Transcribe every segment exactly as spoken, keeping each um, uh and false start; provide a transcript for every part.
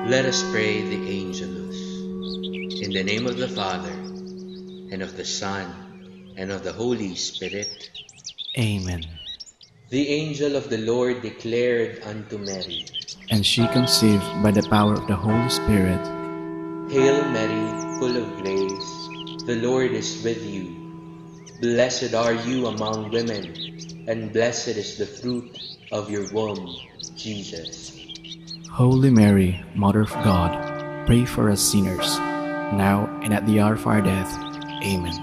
Let us pray the Angelus. In the name of the Father, and of the Son, and of the Holy Spirit. Amen. The angel of the Lord declared unto Mary, and she conceived by the power of the Holy Spirit. Hail Mary, full of grace, the Lord is with you. Blessed are you among women, and blessed is the fruit of your womb, Jesus. Holy Mary, Mother of God, pray for us sinners, now and at the hour of our death. Amen.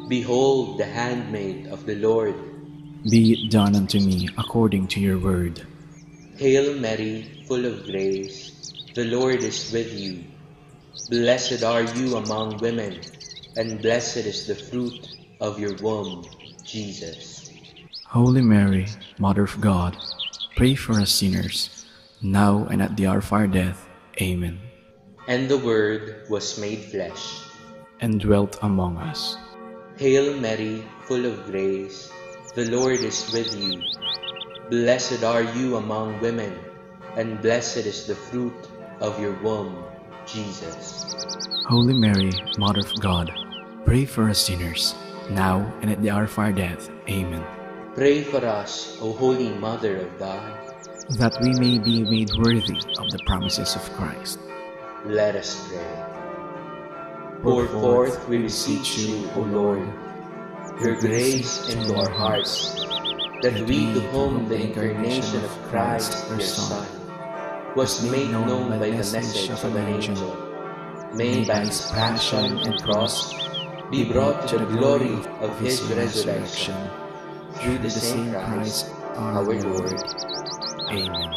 Behold the handmaid of the Lord. Be it done unto me according to your word. Hail Mary, full of grace, the Lord is with you. Blessed are you among women, and blessed is the fruit of your womb, Jesus. Holy Mary, Mother of God, pray for us sinners, now and at the hour of our death. Amen. And the Word was made flesh and dwelt among us. Hail Mary, full of grace, the Lord is with you. Blessed are you among women, and blessed is the fruit of your womb, Jesus. Holy Mary, Mother of God, pray for us sinners, now and at the hour of our death. Amen. Pray for us, O Holy Mother of God, that we may be made worthy of the promises of Christ. Let us pray. Pour forth, we beseech you, O Lord, your grace into our hearts, that we to whom the incarnation of Christ, your Son, was made known by the message of an angel, may by his passion and cross be brought to the glory of his resurrection, through the same Christ our Lord. Amen.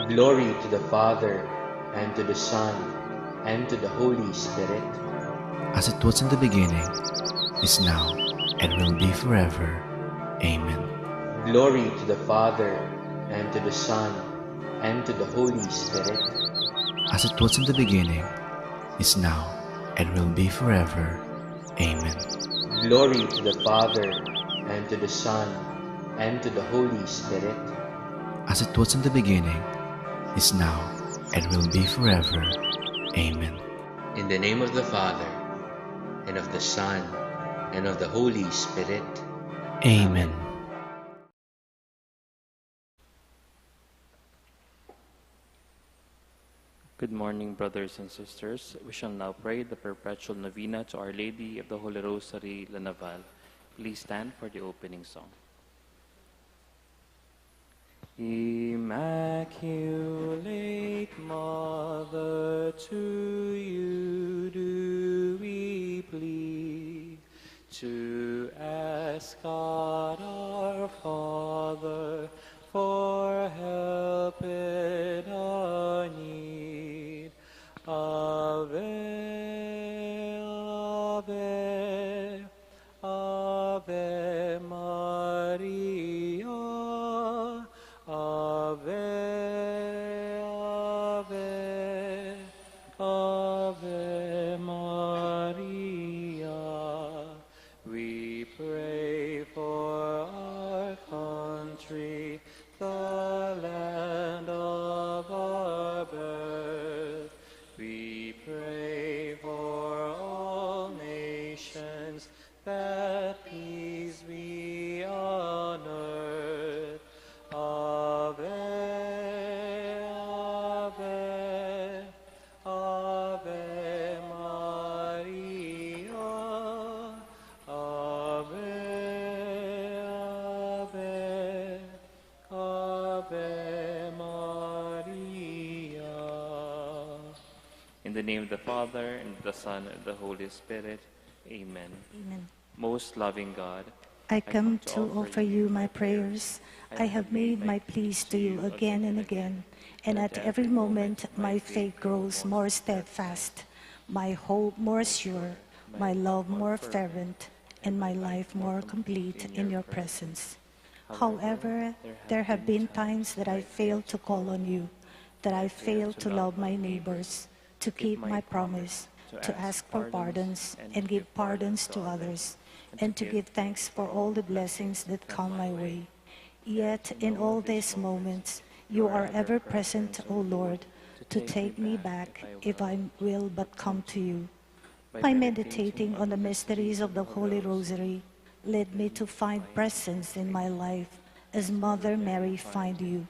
Glory to the Father, and to the Son, and to the Holy Spirit. As it was in the beginning, is now, and will be forever. Amen. Glory to the Father, and to the Son, and to the Holy Spirit. As it was in the beginning, is now, and will be forever. Amen. Glory to the Father, and to the Son, and to the Holy Spirit. as it was in the beginning, is now, and will be forever. Amen. In the name of the Father, and of the Son, and of the Holy Spirit. Amen. Good morning, brothers and sisters. We shall now pray the perpetual novena to Our Lady of the Holy Rosary, La Naval. Please stand for the opening song. Immaculate Mother, to you do we plead, to ask God our Father for help in our need. Ave, Ave, Ave Maria, Ave, Ave, Ave Maria. We pray for our country, the land of our birth. We pray for all nations, that peace be on earth. Ave, Ave, Ave Maria, Ave, Ave, Ave Maria. In the name of the Father, and of the Son, and of the Holy Spirit. Amen. Amen. Most loving God, I come to offer you my prayers. I have made my pleas to you again and again, and at every moment my faith grows more steadfast, my hope more sure, my love more fervent, and my life more complete in your presence. However, there have been times that I failed to call on you, that I failed to love my neighbors, to keep my promise, to ask for pardons and give pardons to others, and to give thanks for all the blessings that come my way. Yet, in all these moments, you are ever present, O Lord, to take me back if I will but come to you. By meditating on the mysteries of the Holy Rosary, lead me to find presence in my life as Mother Mary find you.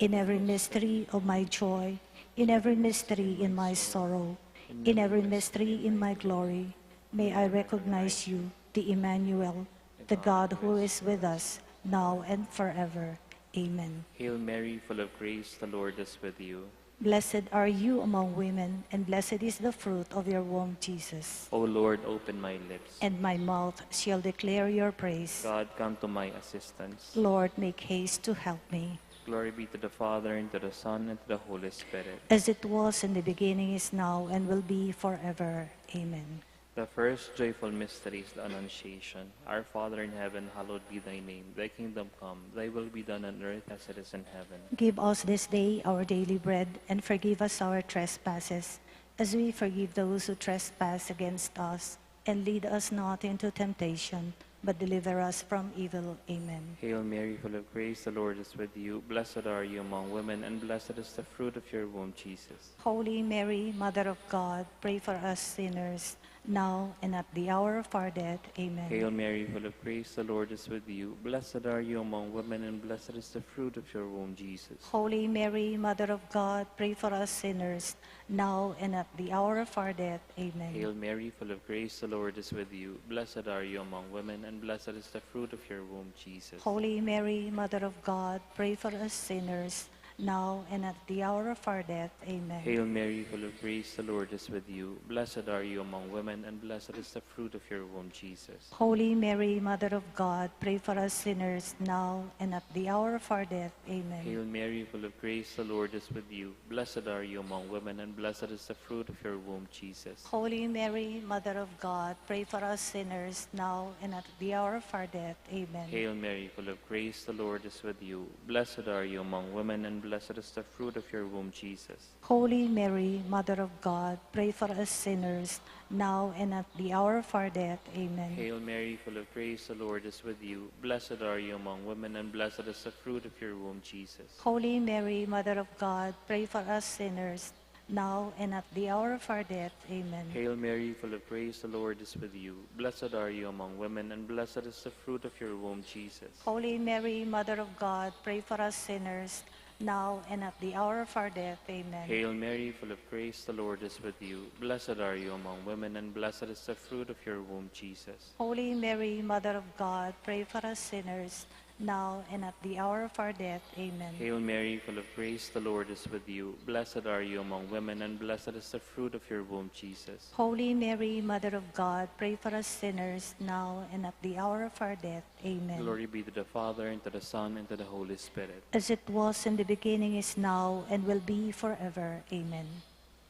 In every mystery of my joy, in every mystery in my sorrow, in every mystery in my glory, may I recognize you, the Emmanuel, the God who is with us, now and forever. Amen. Hail Mary, full of grace, the Lord is with you. Blessed are you among women, and blessed is the fruit of your womb, Jesus. O Lord, open my lips. And my mouth shall declare your praise. God, come to my assistance. Lord, make haste to help me. Glory be to the Father, and to the Son, and to the Holy Spirit. As it was in the beginning, is now, and will be forever. Amen. The first joyful mystery is the Annunciation. Our Father in heaven, hallowed be thy name. Thy kingdom come, thy will be done on earth as it is in heaven. Give us this day our daily bread, and forgive us our trespasses, as we forgive those who trespass against us. And lead us not into temptation, but deliver us from evil. Amen. Hail Mary, full of grace, the Lord is with you. Blessed are you among women, and blessed is the fruit of your womb, Jesus. Holy Mary, Mother of God, pray for us sinners, now and at the hour of our death. Amen. Hail Mary, full of grace, the Lord is with you. Blessed are you among women, and blessed is the fruit of your womb, Jesus. Holy Mary, Mother of God, pray for us sinners, now and at the hour of our death. Amen. Hail Mary, full of grace, the Lord is with you. Blessed are you among women, and blessed is the fruit of your womb, Jesus. Holy Mary, Mother of God, pray for us sinners, now and at the hour of our death. Amen. Hail Mary, full of grace, the Lord is with you. Blessed are you among women, and blessed is the fruit of your womb, Jesus. Holy Mary, Mother of God, pray for us sinners, now and at the hour of our death. Amen. Hail Mary, full of grace, the Lord is with you. Blessed are you among women, and blessed is the fruit of your womb, Jesus. Holy Mary, Mother of God, pray for us sinners, now and at the hour of our death. Amen. Hail Mary, full of grace, the Lord is with you. Blessed are you among women, and Blessed is the fruit of your womb, Jesus. Holy Mary, Mother of God, pray for us sinners, now and at the hour of our death. Amen. Hail Mary, full of grace, the Lord is with you. Blessed are you among women, and blessed is the fruit of your womb, Jesus. Holy Mary, Mother of God, pray for us sinners, now and at the hour of our death. Amen. Hail Mary, full of grace, the Lord is with you. Blessed are you among women, and blessed is the fruit of your womb, Jesus. Holy Mary, Mother of God, pray for us sinners, now and at the hour of our death. Amen. Hail Mary, full of grace, the Lord is with you. Blessed are you among women, and blessed is the fruit of your womb, Jesus. Holy Mary, Mother of God, pray for us sinners, now and at the hour of our death. Amen. Hail Mary, full of grace, the Lord is with you. Blessed are you among women, and blessed is the fruit of your womb, Jesus. Holy Mary, Mother of God, pray for us sinners, now and at the hour of our death. Amen. Glory be to the Father, and to the Son, and to the Holy Spirit. As it was in the beginning, is now, and will be forever. Amen.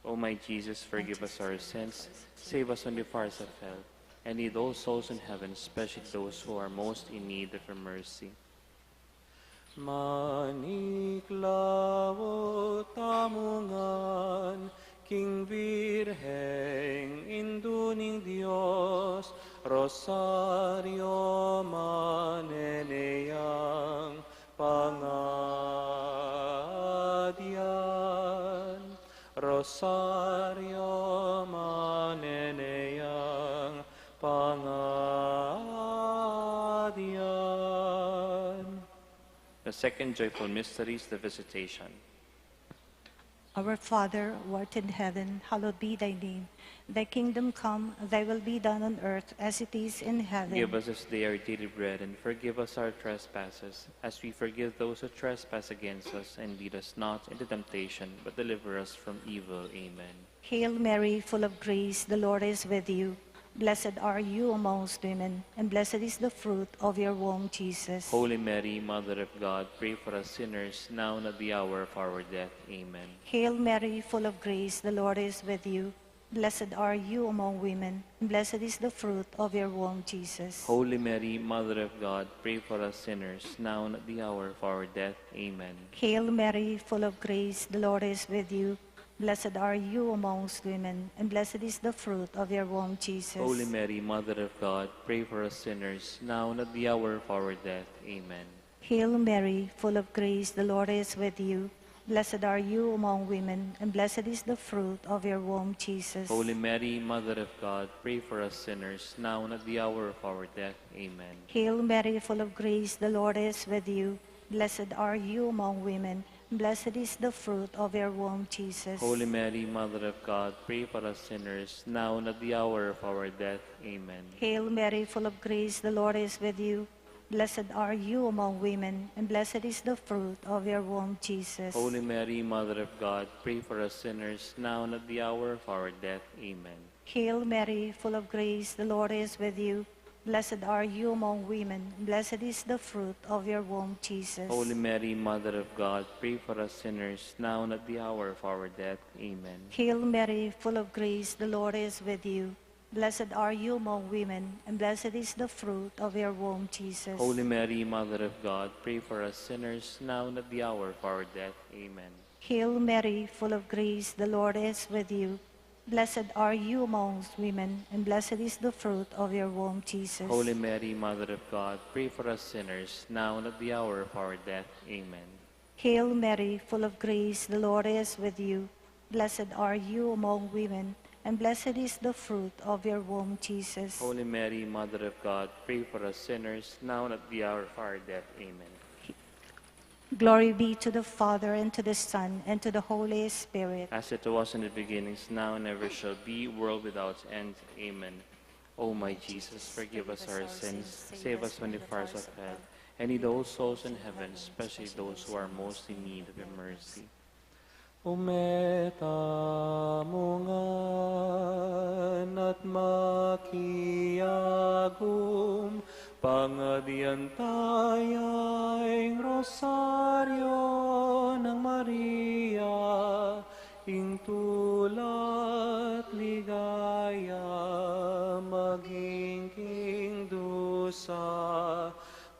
O my Jesus, forgive us our sins, save us from the fires of hell, and lead all souls in heaven, especially those who are most in need of your mercy. Maniklaw tamu ngan king Birheng Indu ning Dios, Rosario maneneng pangadian, Rosario maneneng pangadian. The second joyful mystery is the Visitation. Our Father, who art in heaven, hallowed be thy name. Thy kingdom come, thy will be done on earth as it is in heaven. Give us this day our daily bread, and forgive us our trespasses, as we forgive those who trespass against us, and lead us not into temptation, but deliver us from evil. Amen. Hail Mary, full of grace, the Lord is with you. Blessed are you amongst women, and blessed is the fruit of your womb, Jesus. Holy Mary, Mother of God, pray for us sinners, now and at the hour of our death. Amen. Hail Mary, full of grace, the Lord is with you. Blessed are you among women, and blessed is the fruit of your womb, Jesus. Holy Mary, Mother of God, pray for us sinners, now and at the hour of our death. Amen. Hail Mary, full of grace, the Lord is with you. Blessed are you amongst women, and blessed is the fruit of your womb, Jesus. Holy Mary, Mother of God, pray for us sinners, now and at the hour of our death. Amen. Hail Mary, full of grace, the Lord is with you. Blessed are you among women, and blessed is the fruit of your womb, Jesus. Holy Mary, Mother of God, pray for us sinners, now and at the hour of our death. Amen. Hail Mary, full of grace, the Lord is with you. Blessed are you among women, and blessed is the fruit of your womb, Jesus. Holy Mary, Mother of God, pray for us sinners, now and at the hour of our death. Amen. Hail Mary, full of grace, the Lord is with you. Blessed are you among women, and blessed is the fruit of your womb, Jesus. Holy Mary, Mother of God, pray for us sinners, now and at the hour of our death. Amen. Hail Mary, full of grace, the Lord is with you. Blessed are you among women, and blessed is the fruit of your womb, Jesus. Holy Mary, Mother of God, pray for us sinners, now and at the hour of our death. Amen. Hail Mary, full of grace, the Lord is with you. Blessed are you among women, and blessed is the fruit of your womb, Jesus. Holy Mary, Mother of God, pray for us sinners, now and at the hour of our death. Amen. Hail Mary, full of grace, the Lord is with you. Blessed are you amongst women, and blessed is the fruit of your womb, Jesus. Holy Mary, Mother of God, pray for us sinners, now and at the hour of our death. Amen. Hail Mary, full of grace, the Lord is with you. Blessed are you among women, and blessed is the fruit of your womb, Jesus. Holy Mary, Mother of God, pray for us sinners, now and at the hour of our death. Amen. Glory be to the Father, and to the Son, and to the Holy Spirit. As it was in the beginning, is now, and ever shall be, world without end. Amen. O my Jesus, forgive us our sins, save us from the fires of hell, and lead all souls in heaven, especially those who are most in need of your mercy. Ume tamu ngan at makiagum, pangadian taya ing Rosario nang Maria, ing tula't ligaya maging king dusa.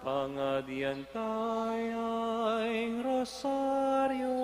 Pangadian taya ing Rosario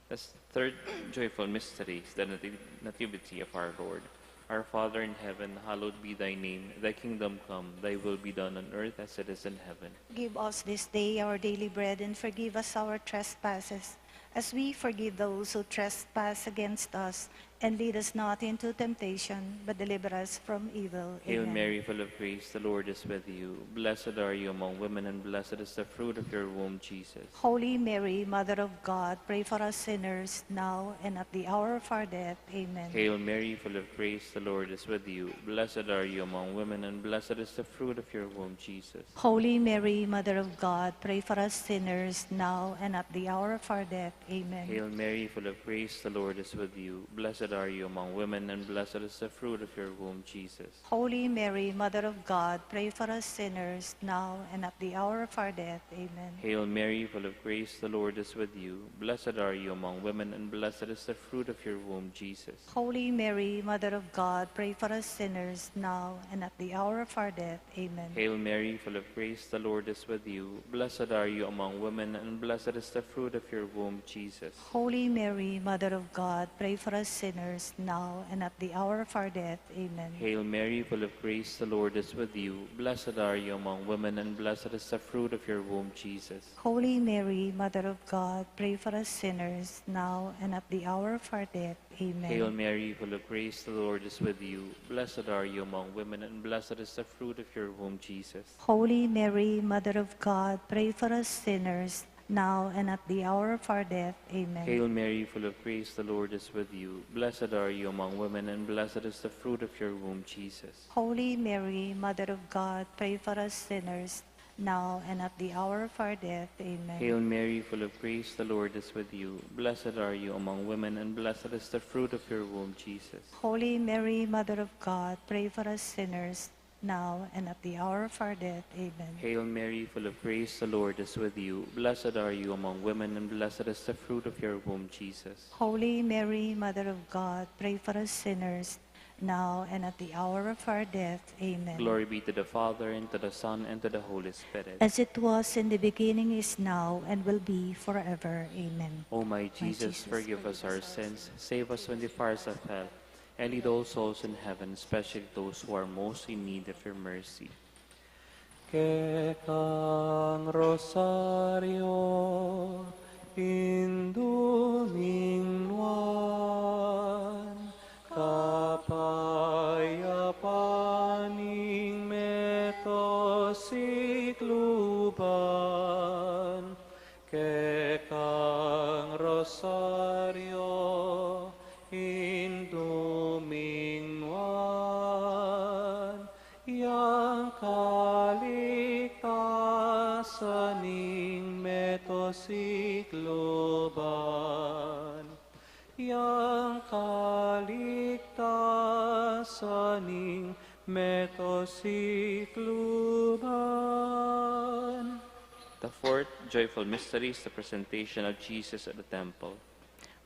The third joyful mystery is the nati- Nativity of our Lord. Our Father in heaven, hallowed be thy name. Thy kingdom come, thy will be done on earth as it is in heaven. Give us this day our daily bread, and forgive us our trespasses, as we forgive those who trespass against us. And lead us not into temptation, but deliver us from evil. Hail Amen. Mary, full of grace, the Lord is with you. Blessed are you among women, and blessed is the fruit of your womb, Jesus. Holy Mary, Mother of God, pray for us sinners, now and at the hour of our death. Amen. Hail Mary, full of grace, the Lord is with you. Blessed are you among women, and blessed is the fruit of your womb, Jesus. Holy Mary, Mother of God, pray for us sinners, now and at the hour of our death. Amen. Hail Mary, full of grace, the Lord is with you. Blessed are you among women, and blessed is the fruit of your womb, Jesus. Holy Mary, Mother of God, pray for us sinners, now and at the hour of our death. Amen. Hail Mary, full of grace, the Lord is with you. Blessed are you among women, and blessed is the fruit of your womb, Jesus. Holy Mary, Mother of God, pray for us sinners, now and at the hour of our death. Amen. Hail Mary, full of grace, the Lord is with you. Blessed are you among women, and blessed is the fruit of your womb, Jesus. Holy Mary, Mother of God, pray for us sinners, now and at the hour of our death. Amen. Hail Mary, full of grace, the Lord is with you. Blessed are you among women, and blessed is the fruit of your womb, Jesus. Holy Mary, Mother of God, pray for us sinners, now and at the hour of our death. Amen. Hail Mary, full of grace, the Lord is with you. Blessed are you among women, and blessed is the fruit of your womb, Jesus. Holy Mary, Mother of God, pray for us sinners, now and at the hour of our death. Amen. Hail Mary, full of grace, the Lord is with you. Blessed are you among women, and blessed is the fruit of your womb, Jesus. Holy Mary, Mother of God, pray for us sinners, now and at the hour of our death. Amen. Hail Mary, full of grace, the Lord is with you. Blessed are you among women, and blessed is the fruit of your womb, Jesus. Holy Mary, Mother of God, pray for us sinners, now and at the hour of our death. Amen. Hail Mary, full of grace, the Lord is with you. Blessed are you among women, and blessed is the fruit of your womb, Jesus. Holy Mary, Mother of God, pray for us sinners, now and at the hour of our death. Amen. Glory be to the Father, and to the Son, and to the Holy Spirit. As it was in the beginning, is now, and will be forever. Amen. O my Jesus, forgive us our sins, save us from the fires of hell, and lead all souls in heaven, especially those who are most in need of your mercy. Kekang Rosario, Indu ning Nuan, kapayapan ning meto sikluban. Kekang Rosario, Indu ning Nuan, yang kaligtasan ning meto sikluban, yang kaligtasan ning meto sikluban. The fourth joyful mystery is the presentation of Jesus at the temple.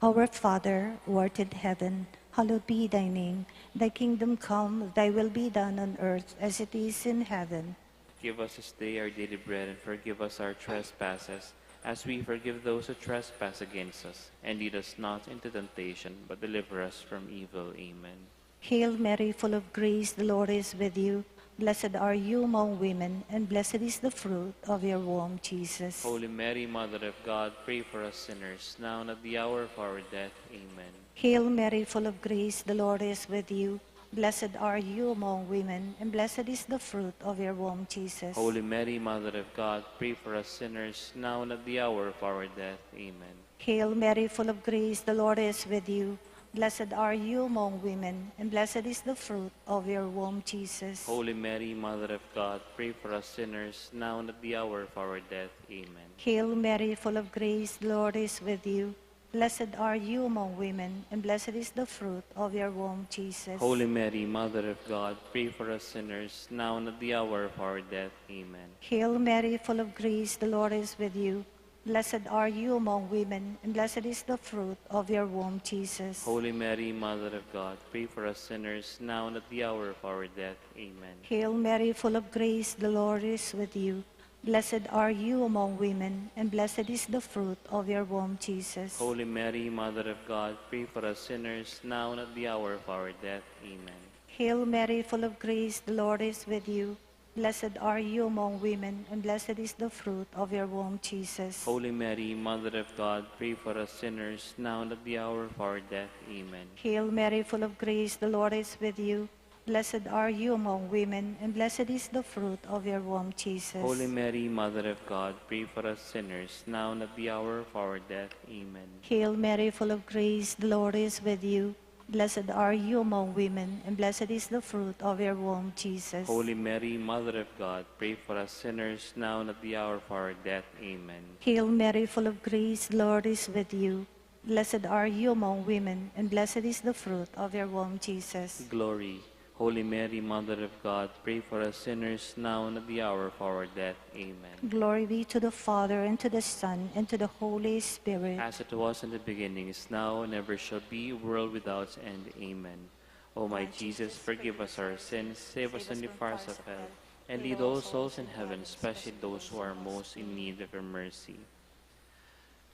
Our Father, who art in heaven, hallowed be thy name. Thy kingdom come, thy will be done on earth as it is in heaven. Give us this day our daily bread, and forgive us our trespasses, as we forgive those who trespass against us. And lead us not into temptation, but deliver us from evil. Amen. Hail Mary, full of grace, the Lord is with you. Blessed are you among women, and blessed is the fruit of your womb, Jesus. Holy Mary, Mother of God, pray for us sinners, now and at the hour of our death. Amen. Hail Mary, full of grace, the Lord is with you. Blessed are you among women, and blessed is the fruit of your womb, Jesus. Holy Mary, Mother of God, pray for us sinners, now and at the hour of our death. Amen. Hail Mary, full of grace, the Lord is with you. Blessed are you among women, and blessed is the fruit of your womb, Jesus. Holy Mary, Mother of God, pray for us sinners, now and at the hour of our death. Amen. Hail Mary, full of grace, the Lord is with you. Blessed are you among women, and blessed is the fruit of your womb, Jesus. Holy Mary, Mother of God, pray for us sinners, now and at the hour of our death. Amen. Hail Mary, full of grace, the Lord is with you. Blessed are you among women, and blessed is the fruit of your womb, Jesus. Holy Mary, Mother of God, pray for us sinners, now and at the hour of our death. Amen. Hail Mary, full of grace, the Lord is with you. Blessed are you among women, and blessed is the fruit of your womb, Jesus. Holy Mary, Mother of God, pray for us sinners, now and at the hour of our death. Amen. Hail Mary, full of grace, the Lord is with you. Blessed are you among women, and blessed is the fruit of your womb, Jesus. Holy Mary, Mother of God, pray for us sinners, now and at the hour of our death. Amen. Hail Mary, full of grace, the Lord is with you. Blessed are you among women, and blessed is the fruit of your womb, Jesus. Holy Mary, Mother of God, pray for us sinners, now and at the hour of our death. Amen. Hail Mary, full of grace, the Lord is with you. Blessed are you among women, and blessed is the fruit of your womb, Jesus. Holy Mary, Mother of God, pray for us sinners, now and at the hour of our death. Amen. Hail Mary, full of grace, the Lord is with you. Blessed are you among women, and blessed is the fruit of your womb, Jesus. Glory. Holy Mary, Mother of God, pray for us sinners, now and at the hour of our death. Amen. Glory be to the Father, and to the Son, and to the Holy Spirit. As it was in the beginning, is now, and ever shall be, world without end. Amen. O my Jesus, forgive us our sins, save us from the fires of hell, and lead all souls in heaven, especially those who are most in need of your mercy.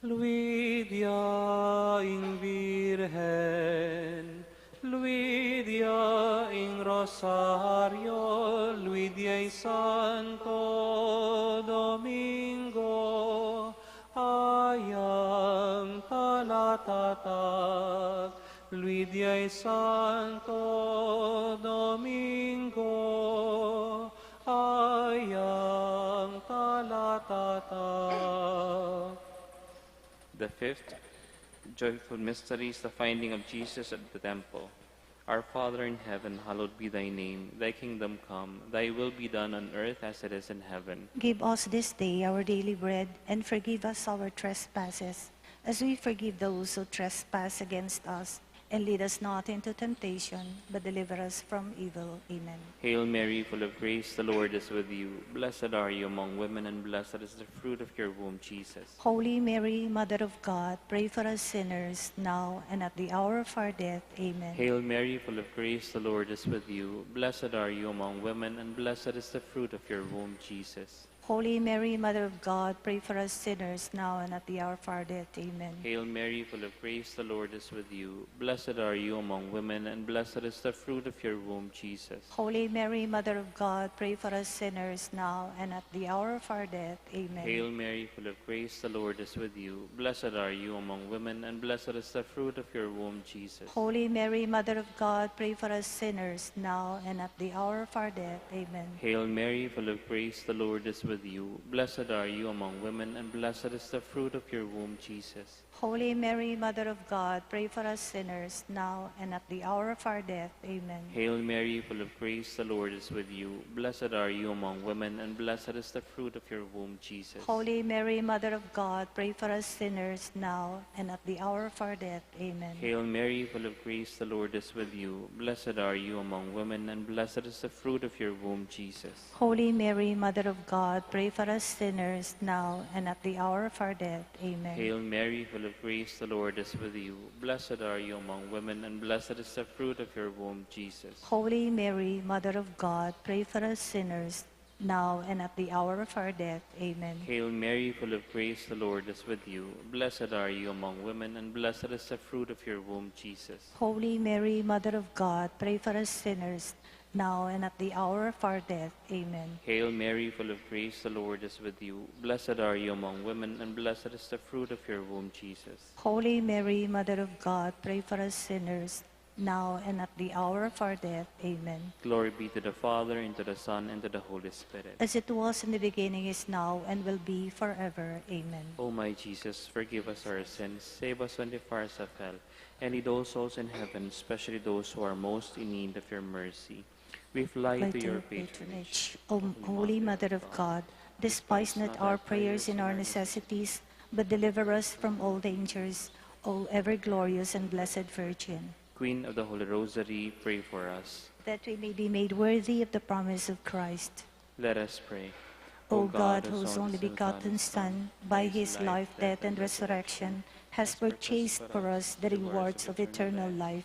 Luidia ing Virgen, luidia ing Rosario, luidia ing Santo Domingo, ayam talatatag, luidia ing Santo Domingo, ayam talatatag. The fifth joyful mystery is the finding of Jesus at the temple. Our Father in heaven, hallowed be thy name. Thy kingdom come, thy will be done on earth as it is in heaven. Give us this day our daily bread, and forgive us our trespasses, as we forgive those who trespass against us. And lead us not into temptation, but deliver us from evil. Amen. Hail Mary, full of grace, the Lord is with you. Blessed are you among women, and blessed is the fruit of your womb, Jesus. Holy Mary, Mother of God, pray for us sinners, now and at the hour of our death. Amen. Hail Mary, full of grace, the Lord is with you. Blessed are you among women, and blessed is the fruit of your womb, Jesus. Holy Mary, Mother of God, pray for us sinners, now and at the hour of our death. Amen. Hail Mary, full of grace, the Lord is with you. Blessed are you among women, and blessed is the fruit of your womb, Jesus. Holy Mary, Mother of God, pray for us sinners, now and at the hour of our death. Amen. Hail Mary, full of grace, the Lord is with you. Blessed are you among women, and blessed is the fruit of your womb, Jesus. Holy Mary, Mother of God, pray for us sinners, now and at the hour of our death. Amen. Hail Mary, full of grace, the Lord is with you. Blessed are you among women, and blessed is the fruit of your womb, Jesus. Holy Mary, Mother of God, pray for us sinners, now and at the hour of our death. Amen. Hail Mary, full of grace, the Lord is with you. Blessed are you among women, and blessed is the fruit of your womb, Jesus. Holy Mary, Mother of God, pray for us sinners, now and at the hour of our death. Amen. Hail Mary, full of grace, the Lord is with you. Blessed are you among women, and blessed is the fruit of your womb, Jesus. Holy Mary, Mother of God, pray for us sinners, now and at the hour of our death. Amen. Hail Mary, full of grace, the Lord is with you. Blessed are you among women, and blessed is the fruit of your womb, Jesus. Holy Mary, Mother of God, pray for us sinners, now and at the hour of our death. Amen. Hail Mary, full of grace, the Lord is with you. Blessed are you among women, and blessed is the fruit of your womb, Jesus. Holy Mary, Mother of God, pray for us sinners, now and at the hour of our death. Amen. Hail Mary, full of grace, the Lord is with you. Blessed are you among women, and blessed is the fruit of your womb, Jesus. Holy Mary, Mother of God, pray for us sinners, now and at the hour of our death. Amen. Glory be to the Father, and to the Son, and to the Holy Spirit. As it was in the beginning, is now, and will be forever. Amen. O my Jesus, forgive us our sins, save us from the fires of hell, and lead all souls in heaven, especially those who are most in need of your mercy. We fly to your patronage, O Holy Mother of God. Despise not our prayers and our necessities, but deliver us from all dangers, O ever glorious and blessed Virgin. Queen of the Holy Rosary, pray for us. That we may be made worthy of the promise of Christ. Let us pray. O God, whose only begotten Son, by his life, death, and resurrection, has purchased for us the rewards of eternal life,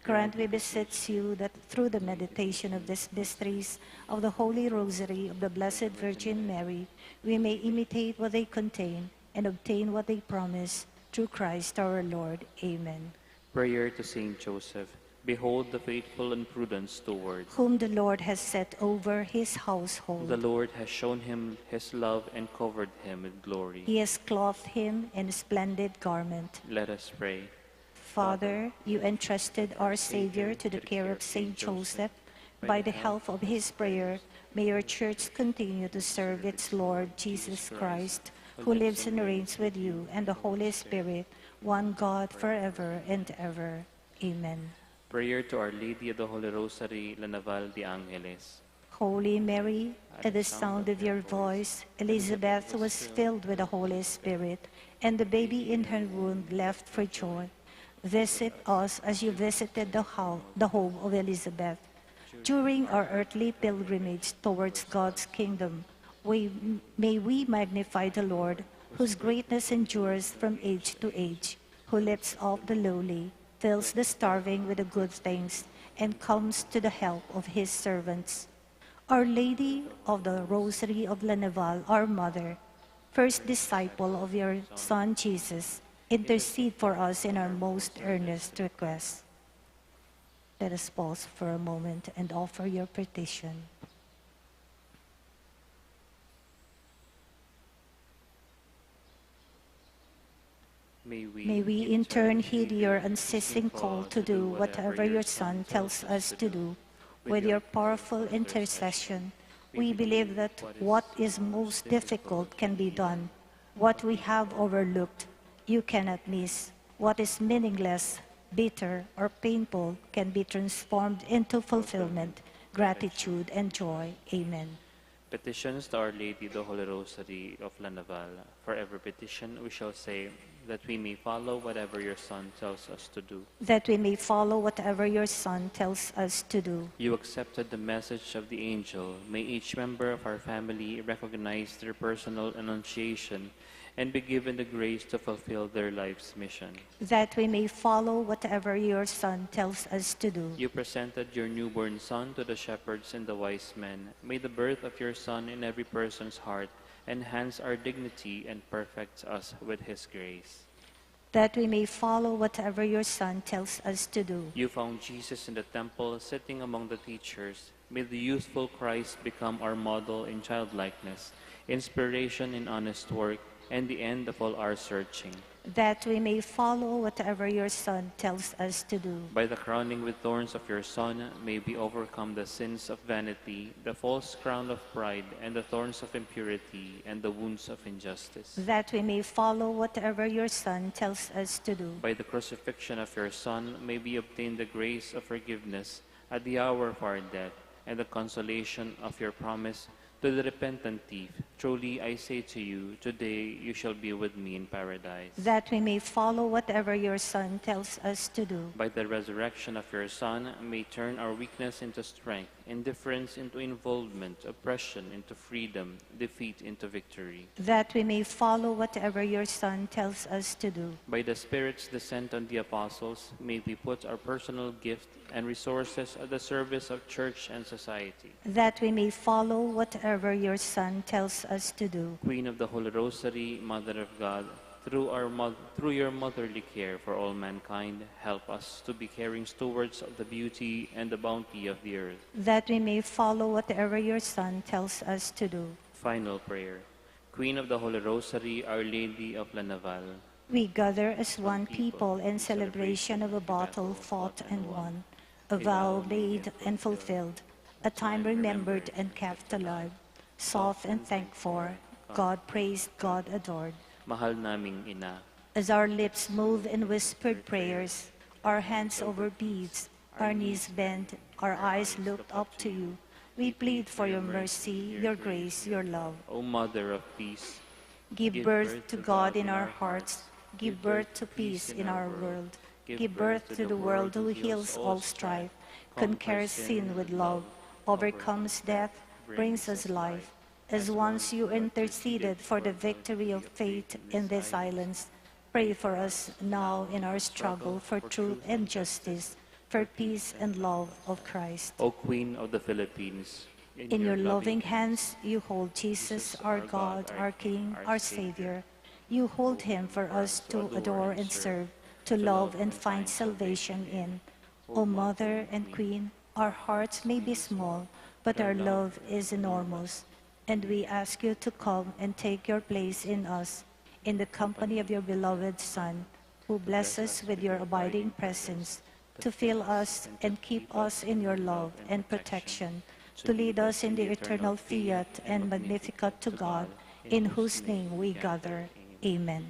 Grant, we beseech you, that through the meditation of these mysteries of the Holy Rosary of the Blessed Virgin Mary, we may imitate what they contain and obtain what they promise, through Christ our Lord. Amen. Prayer to Saint Joseph. Behold the faithful and prudent steward. Whom the Lord has set over his household. The Lord has shown him his love and covered him with glory. He has clothed him in a splendid garment. Let us pray. Father, you entrusted our Savior to the care of Saint Joseph. By the help of his prayer, may your church continue to serve its Lord Jesus Christ, who lives and reigns with you and the Holy Spirit, one God, forever and ever. Amen. Prayer to Our Lady of the Holy Rosary, La Naval de Angeles. Holy Mary, at the sound of your voice, Elizabeth was filled with the Holy Spirit, and the baby in her womb leapt for joy. Visit us as you visited the, ho- the home of Elizabeth. During our earthly pilgrimage towards God's kingdom, we, may we magnify the Lord, whose greatness endures from age to age, who lifts up the lowly, fills the starving with the good things, and comes to the help of his servants. Our Lady of the Rosary of La Naval, our Mother, first disciple of your Son Jesus, intercede for us in our most earnest request. Let us pause for a moment and offer your petition. May we in turn heed your unceasing call to do whatever your Son tells us to do. With your powerful intercession, we believe that what is most difficult can be done. What we have overlooked, you cannot miss. What is meaningless, bitter, or painful can be transformed into fulfillment, gratitude, and joy. Amen. Petitions to Our Lady of the Holy Rosary of La Naval. For every petition, we shall say, that we may follow whatever your Son tells us to do. That we may follow whatever your Son tells us to do. You accepted the message of the angel. May each member of our family recognize their personal annunciation and be given the grace to fulfill their life's mission. That we may follow whatever your Son tells us to do. You presented your newborn Son to the shepherds and the wise men. May the birth of your Son in every person's heart enhance our dignity and perfect us with his grace. That we may follow whatever your Son tells us to do. You found Jesus in the temple, sitting among the teachers. May the youthful Christ become our model in childlikeness, inspiration in honest work, and the end of all our searching. That we may follow whatever your Son tells us to do. By the crowning with thorns of your Son, may we overcome the sins of vanity, the false crown of pride, and the thorns of impurity, and the wounds of injustice. That we may follow whatever your Son tells us to do. By the crucifixion of your Son, may we obtain the grace of forgiveness at the hour of our death, and the consolation of your promise to the repentant thief. Truly I say to you, today you shall be with me in paradise. That we may follow whatever your Son tells us to do. By the resurrection of your Son, may turn our weakness into strength, indifference into involvement, oppression into freedom, defeat into victory. That we may follow whatever your Son tells us to do. By the Spirit's descent on the apostles, may we put our personal gift and resources at the service of church and society. That we may follow whatever your Son tells us to do. Queen of the Holy Rosary, Mother of God, through, our mo- through your motherly care for all mankind, help us to be caring stewards of the beauty and the bounty of the earth. That we may follow whatever your Son tells us to do. Final prayer. Queen of the Holy Rosary, Our Lady of La Naval. We gather as one people in celebration of a battle fought and won, a vow made and fulfilled, a time remembered and kept alive. Sought and thanked for, God praised, God adored. Mahal naming Ina. As our lips move in whispered prayers, our hands over beads, our knees bent, our eyes looked up to you, we plead for your mercy, your grace, your love. O Mother of Peace, Give birth to God in our hearts. Give birth to peace in our world. Give birth to the world who heals all strife, conquers sin with love, overcomes death, brings us life. As once you interceded for the victory of faith in these islands, pray for us now in our struggle for truth and justice. for peace and love of Christ. O Queen of the Philippines, in your loving hands you hold Jesus, our God, our King, our Savior. You hold him for us to adore and serve, to love and find salvation in. O Mother and Queen, our hearts may be small, but our love is enormous, and we ask you to come and take your place in us, in the company of your beloved Son, who bless us with your abiding presence, to fill us and keep us in your love and protection, to lead us in the eternal fiat and Magnificat to God, in whose name we gather. Amen.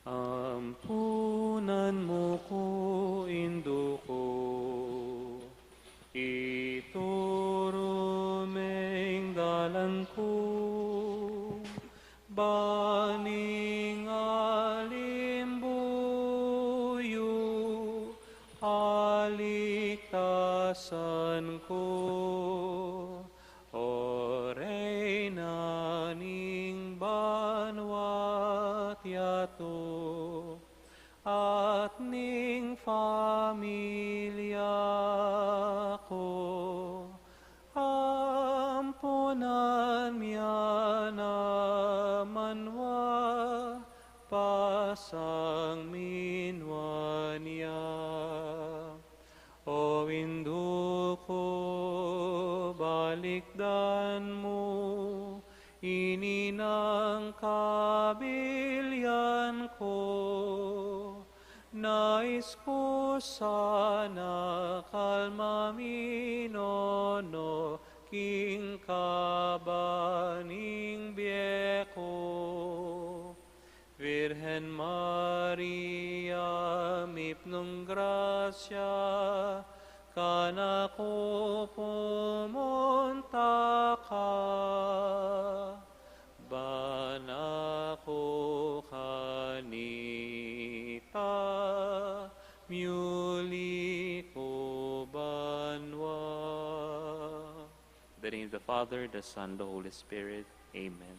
Ampunan mu ku, Indu ku, ituru me ing dalan ku, ban ing alimbuyu aligtasan ku, O Reyna ning banua't yatu, at ning familia ku. Ampunan mu ya naman wa, pasang minuan ya. O Indu ku, balikdan mu ini nang kabilian ku. Nais ku sana kalma mi, Nono, king kaba ning bie ku. Virgen Maria, mipnung grasya, kanaku pumunta ka, ban aku kanita miuli ku banua. In the name of the Father, the Son, the Holy Spirit. Amen.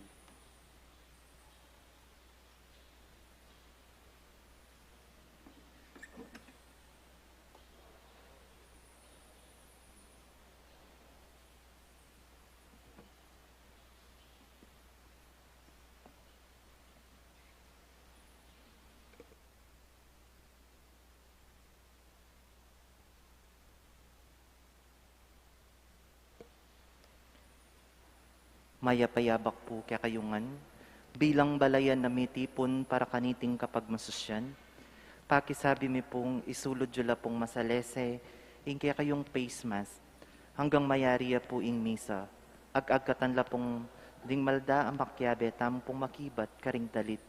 Mayap a yabak pu kekayu ngan, bilang balayan a mitipun para kaniting kapagmasusyan, pakisabi mi pung isulud yu la pung masalese ing kekayung face mask, anggang mayari ya pu ing misa. Ag-agkatan la pung ding malda a makiabe tamu pung makibat karing dalit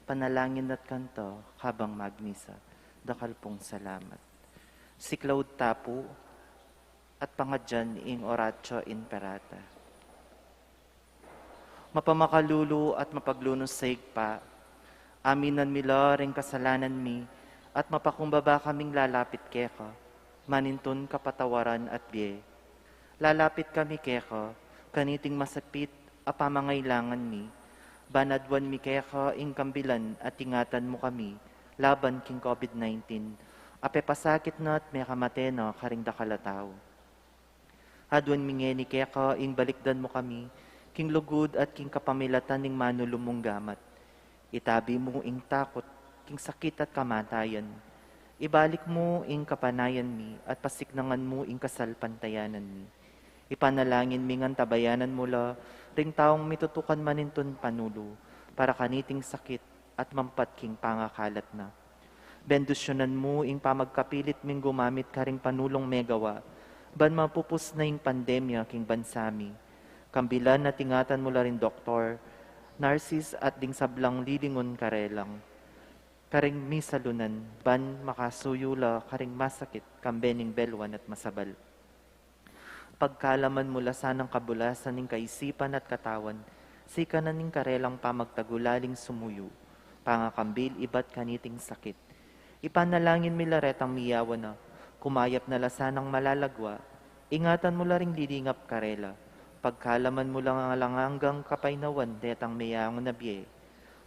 panalangin at kanta kabang magmisa. Dakal pung salamat. Siklaud ta pu at pangadyan ing Oratio Imperata. Mapamakalulu at mapaglunus a Ibpa, aminan mi la ring kasalanan mi at mapakumbaba kaming lalapit keka, manintun kapatawaran at bie. Lalapit kami keka kaniting masapit a pamangailangan mi, ban aduan mi keka ing kambilan at ingatan mu kami laban king COVID nineteen a pepasakit na at mekamate na karing dakal a tau. Aduan mi ngeni keka ing balikdan mu kami king lugud at king kapamilatan ning manulu mung gamat. Itabi mu ing takut king sakit at kamatayan. Ibalik mu ing kapanayan mi at pasiknangan mu ing kasalpantayanan mi. Ipanalangin mi ngan tabayanan mu la ring taung mitutukan manintun panulu para kaniting sakit at mampat king pangakalat na. Bendisyunan mu ing pamagkapilit ming gumamit karing panulung megawa ban mapupus na ing pandemya king bansa mi. Kambilan at ingatan mu la ring doktor, narsis at ding sablang lilingun karelang karing misalunan ban makasuyu la karing masakit kambe ning beluan at masabal. Pagkalaman mu la sanang kabulasan ning kaisipan at katawan, sikanan ing karelang pamagtagulaling sumuyu, pangakambil ibat kaniting sakit. Ipanalangin mi la retang miyawan na, kumayap na la sanang malalagwa, ingatan mu la ring lilingap karela. Pagkalaman mu la ngan alang anggang kapaynawan detang meyangu na bie.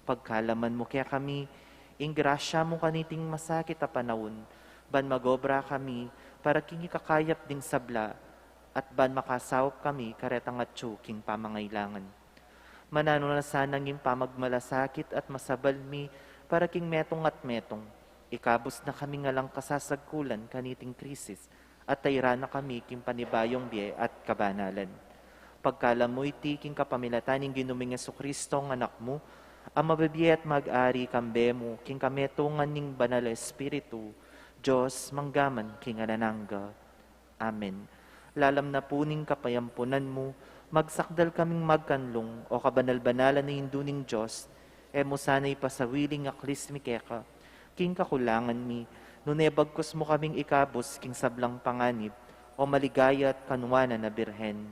Pagkalaman mu kekami ing grasya mu kaniting masakit a panaun, Ban magobra kami para king ikakayap ding sabla, at ban makasaup kami karetang atyu king pamangailangan. Mananu na sana ing pamagmalasakit at masabal mi para king metung at metung. Ikabus na kami ngan lang kasasagkulan kaniting krisis, at tairan na kami king panibayung bie at kabanalan. Pagkalub mu iti king kapamilatan ning Ginu ming Jesucristo, a Anak mu, a mabibie at mag-ari kambe mu king kametungan ning Banal a Espiritu, Dios, mangga man king alang angga. Amen. Lalam na pu ning kapayampunan mu, magsakdal kaming magkanlung, o kabanal-banalan a Indu ning Dios, e mu sana ipasawili ing aklis mi keka king kakulangan mi, nune bagkus mu kaming ikabus king sablang panganib, o maligaya at kanuanan a Birhen.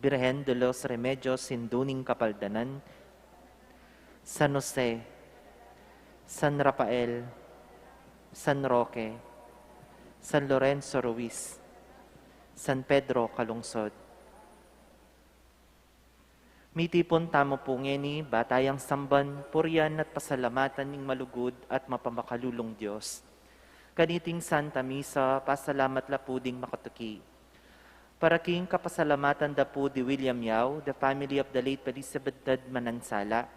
Birhen de los Remedios, Indu ning Kapaldanan, San Jose, San Rafael, San Roque, San Lorenzo Ruiz, San Pedro Calungsod. Mitipun tamu pu ngeni, ba tayang samban, purian at pasalamatan ing malugud at mapamakalulung Dios. Kaniting Santa Misa, pasalamat la pu ding makatuki. Para king kapasalamatan da pu di William Yao, the family of the late Felicitas Manansala,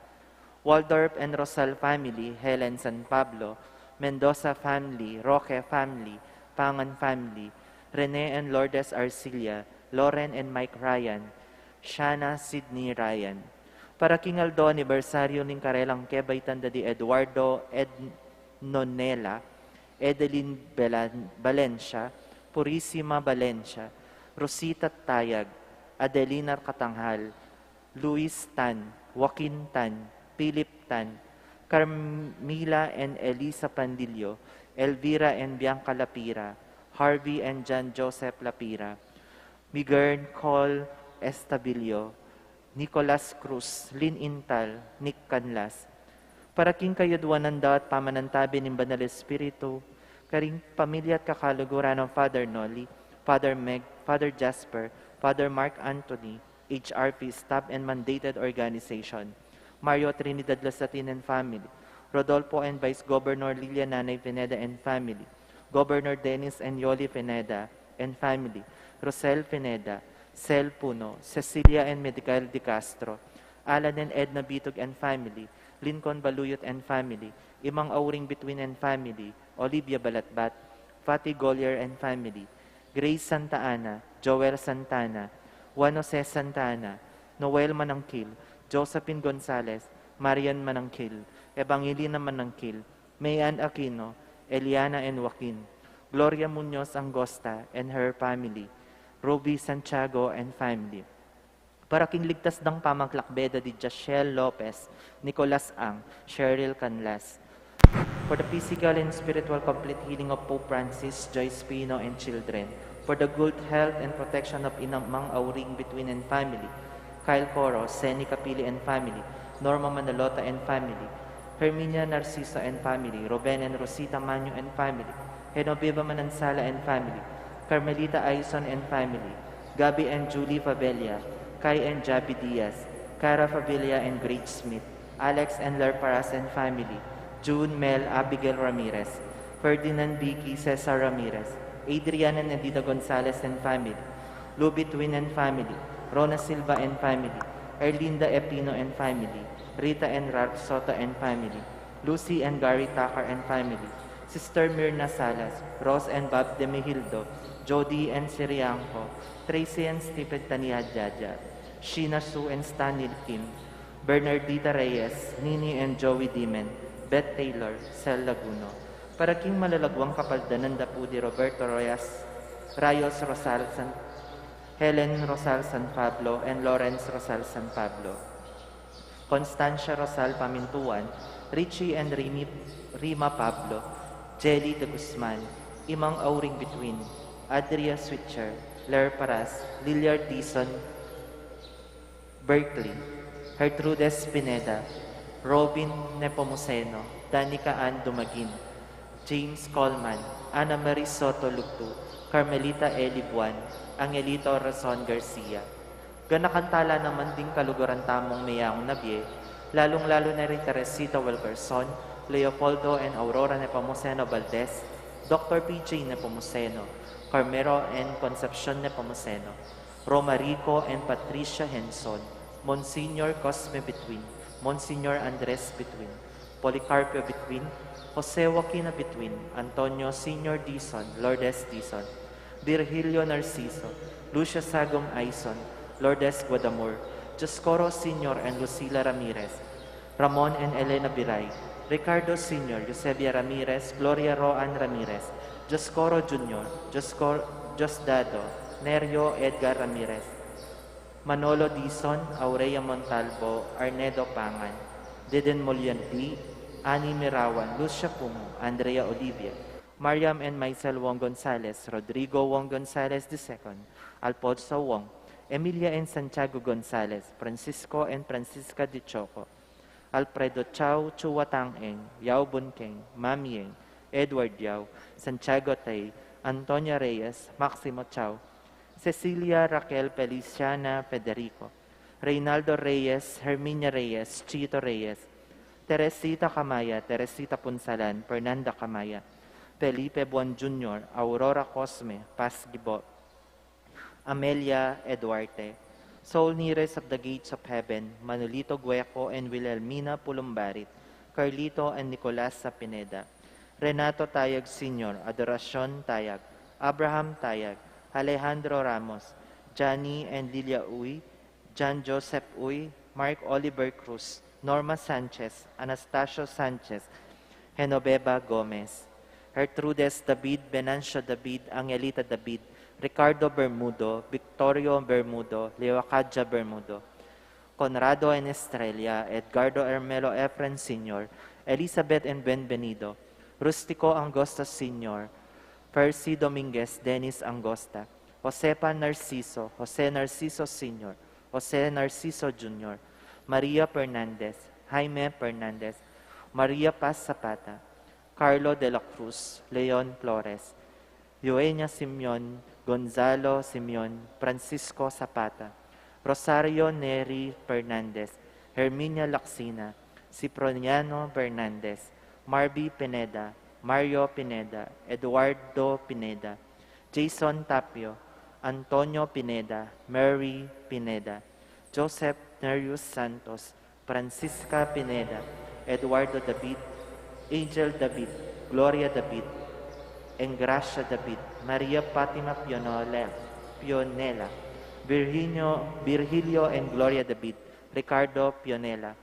Waldorf and Rosal family, Helen San Pablo, Mendoza family, Roque family, Pangan family, Rene and Lourdes Arcilla, Lauren and Mike Ryan, Shana Sydney Ryan. Para king aldo anibersaryo ning karelang kebaitan da di Eduardo Ed Nonela, Edeline Belan-, Valencia, Purisima Valencia, Rosita Tayag, Adelina Katanghal, Luis Tan, Joaquin Tan, Philip Tan, Carmila and Elisa Pandillo, Elvira and Bianca Lapira, Harvey and John Joseph Lapira, Miguel Cole Estabillo, Nicolas Cruz, Lin Intal, Nick Canlas. Para king kayadwanan da at pamanantabe ning Banal Espiritu, karing pamilya at kakaluguran ng Father Noli, Father Meg, Father Jasper, Father Mark Anthony, H R P staff and mandated organization, Mario Trinidad Lasatin and family, Rodolfo and Vice Governor Lilia Nanay Pineda and family, Governor Dennis and Yoli Pineda and family, Rosel Pineda, Sel Puno, Cecilia and Miguel de Castro, Alan and Edna Bitug and family, Lincoln Baluyot and family, Imang Auring Bituin and family, Olivia Balatbat, Fatty Golier and family, Grace Santa Ana, Joel Santana, Juan Jose Santana, Noel Manangkil, Josephine Gonzalez, Marian Manangkil, Evangelina Manangkil, Mayan Aquino, Eliana and Joaquin, Gloria Muñoz Angosta and her family, Ruby Santiago and family. Para king ligtas dang pamaglakbe da di Jashel Lopez, Nicolas Ang, Cheryl Canlas. For the physical and spiritual complete healing of Pope Francis, Joyce Pino, and children. For the good health and protection of Inang Mang Auring Bituin and family, Kyle Coro, Seni Capili and family, Norma Manalota and family, Herminia Narciso and family, Ruben and Rosita Manyo and family, Genoveva Manansala and family, Carmelita Aison and family, Gabby and Julie Fabella, Kai and Javi Diaz, Cara Fabella and Grace Smith, Alex and Lerparas and family, June, Mel, Abigail Ramirez, Ferdinand, Vicky, Cesar Ramirez, Adrian and Edita Gonzalez and family, Luby Twin and family, Rona Silva and family, Erlinda Epino and family, Rita and Ralph Soto and family, Lucy and Gary Tucker and family, Sister Mirna Salas, Rose and Bob Demihildo, Jody and Sirianco, Tracy and Stephen Tania Jaja, Sheena Sue and Stanley Kim, Bernardita Reyes, Nini and Joey Dimen, Beth Taylor, Sel Laguno. Para king malalaguang kapaldanan da pu di Roberto Royas, Rayos Rosal San, Helen Rosal San Pablo, and Lawrence Rosal San Pablo. Constancia Rosal Pamintuan, Richie and Rimi, Rima Pablo, Jelly de Guzman, Imang Auring Bituin, Adria Switcher, Ler Paras, Liliard Dizon, Berkeley, Gertrudes Pineda, Robin Nepomuceno, Danica Ann Dumagin, James Coleman, Ana Marie Soto Lugtu, Carmelita Eli Buan, Angelito Razon Garcia. Ganakan tala naman ding kaluguran tamung meyaun na bie, lalung-lalu na ri Teresita Wilkerson, Leopoldo and Aurora Nepomuceno Valdez, Doctor P J Nepomuceno, Carmelo and Concepcion Nepomuceno, Roma Rico and Patricia Henson, Monsignor Cosme Betwin, Monsignor Andres Betwin, Policarpio Betwin, Jose Joaquina Betwin, Antonio Senior Dizon, Lourdes Dizon, Virgilio Narciso, Lucia Sagum Aison, Lourdes Guadamur, Dioscoro Senior and Lucila Ramirez, Ramon and Elena Biray, Ricardo Senior, Eusebia Ramirez, Gloria Roan Ramirez, Dioscoro Junior, Dioscor-, Diosdado, Nerio Edgar Ramirez, Manolo Dizon, Aurea Montalvo, Arnedo Pangan, Deden Moliandi, Annie Mirawan, Lucia Pumo, Andrea Olivia, Mariam and Maisel Wong Gonzales, Rodrigo Wong Gonzales the second, Alfonso Wong, Emilia and Santiago Gonzales, Francisco and Francisca de Choco, Alfredo Chau, Chua Tang Eng, Yao Bun Keng, Mami Eng, Edward Yao, Santiago Tay, Antonia Reyes, Maximo Chau, Cecilia Raquel Feliciana Federico, Reynaldo Reyes, Herminia Reyes, Chito Reyes, Teresita Camaya, Teresita Punsalan, Fernanda Camaya, Felipe Buan Junior, Aurora Cosme, Paz Gibo, Amelia Eduarte, Soul Nearest of the Gates of Heaven, Manolito Gueco and Wilhelmina Pulumbarit, Carlito and Nicolasa Pineda, Renato Tayag Senior, Adoracion Tayag, Abraham Tayag, Alejandro Ramos, Johnny and Lilia Uy, John Joseph Uy, Mark Oliver Cruz, Norma Sanchez, Anastasio Sanchez, Genoveva Gomez, Gertrudes David, Venancio David, Angelita David, Ricardo Bermudo, Victorio Bermudo, Leocadia Bermudo, Conrado and Estrella, Edgardo Hermelo Efren Senior, Elizabeth and Benvenido, Rustico Angosta Senior, Percy Dominguez, Dennis Angosta, Josefa Narciso, Jose Narciso Senior, Jose Narciso Junior, Maria Fernandez, Jaime Fernandez, Maria Paz Zapata, Carlo de la Cruz, Leon Flores, Eugenia Simeon, Gonzalo Simeon, Francisco Zapata, Rosario Neri Fernandez, Herminia Lacsina, Cipriano Fernandez, Marby Pineda, Mario Pineda, Eduardo Pineda, Jason Tapio, Antonio Pineda, Mary Pineda, Joseph Nerius Santos, Francisca Pineda, Eduardo David, Angel David, Gloria David, Engracia David, Maria Fatima Pionela, Pionela, Virginio, Virgilio and Gloria David, Ricardo Pionela,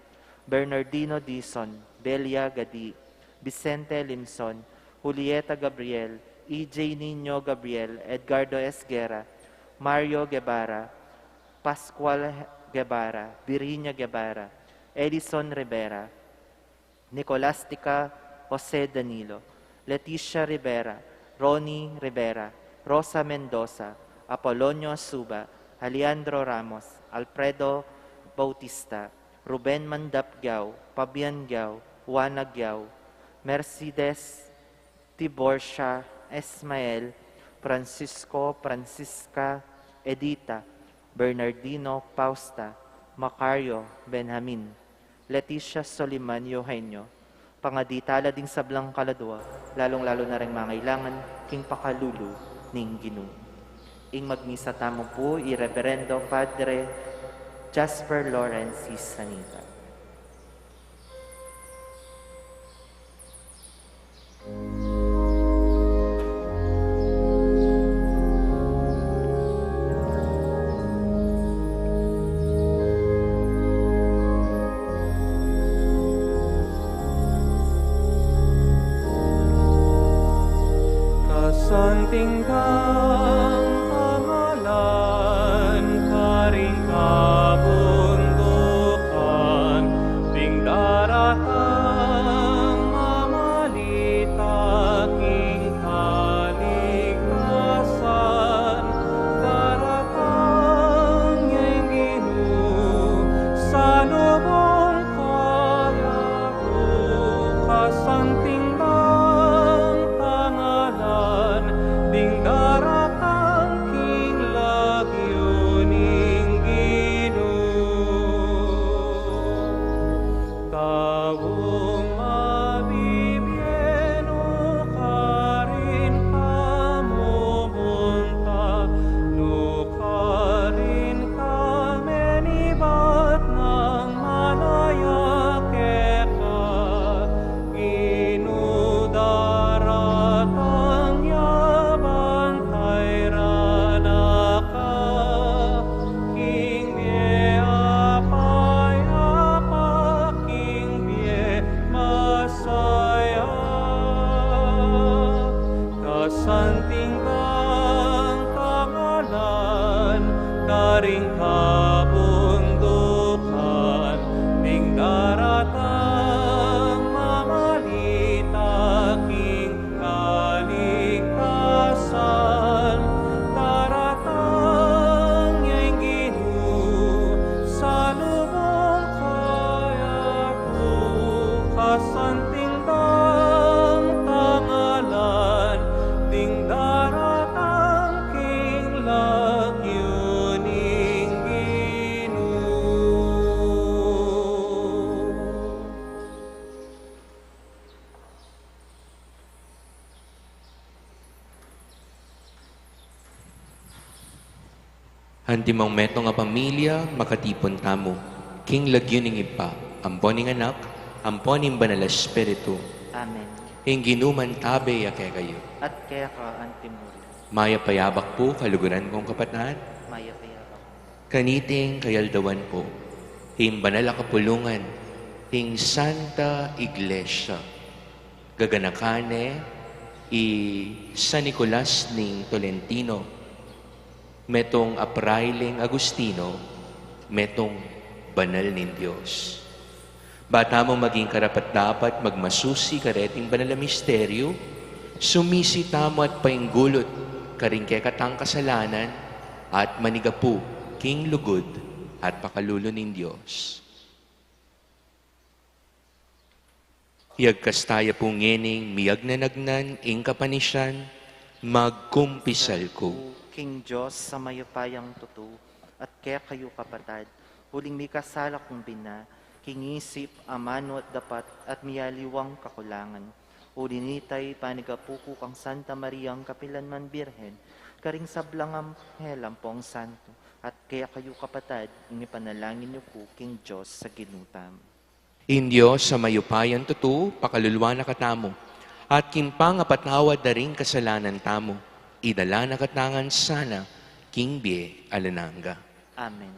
Bernardino Dizon, Belia Gadi, Vicente Limson, Julieta Gabriel, E J Nino Gabriel, Edgardo Esguerra, Mario Guevara, Pascual Guevara, Virginia Guevara, Edison Rivera, Nicolastica Jose Danilo, Leticia Rivera, Ronnie Rivera, Rosa Mendoza, Apolonio Suba, Alejandro Ramos, Alfredo Bautista, Ruben Mandap Gau, Fabian Gau, Juana Gau, Mercedes Tiborcia, Ismael, Francisco, Francisca, Edita, Bernardino, Fausta, Macario, Benjamin, Leticia, Soliman, Eugenio, pangadi tala ding sablang kaladua, lalung-lalu na ring mangailangan king pakalulu ning Ginu. Ing magmisa tamu pu i Reverendo Padre Jasper Lawrence Sanita. Kasanting dang pangalan karing kabundukan, ding daratang mamalita king kaligtasan, daratang yang Ginu sa lubung kaya kasanting dang pangalan, ding daratang Santing dang tangalan, karing kabundukan, ding daratang mamalita king kaligtasan, daratang ya ing Ginu, salubung kaya ku, kasanting dang tangalan, ding daratang king lagyu ning Ginu. Antimong metung a pamilya, makatipun tamu king lagyu ning Ibpa, ampo ning Anak, ampo ning Banal a Espiritu. Amen. Ing Ginu mantabe ya kekayu. At keka antimurin. Mayap a abak pu, kaluguran kung kapatad. Mayap a abak. Kaniting kayaldawan pu, ing banal a kapulungan ning Santa Iglesia. Gaganakan ne i San Nicolas ning Tolentino, metung a prailing Agustino, metung banal ning Dios. Ba tamu maging karapat-dapat magmasusi kareting banal a misteryu, sumisi tamu at painggulut karing kekatang kasalanan at manigapu king lugud at pakalulu ning Dios. Iyagkas taya pu ngening miyagnanagnan ing kapanisian, magkumpisal ku king Dios a mayupayang tutu, at kekayu kapatad, uling mikasala kung bina, king isip, amanu at dapat, at miyaliwang kakulangan. Uli nita, panigapu ku kang Santa Mariang kapilan man Birhen, karing sablang anghel ampong santo, at kekayu kapatad, ing ipanalangin yu ku king Dios a Ginu tamu. Ing Dios a mayupayang tutu, pakaluluan na katamu, at king pangapatawad da ring kasalanan tamu, idala na katamu ngan sana king bie alang angga. Amen.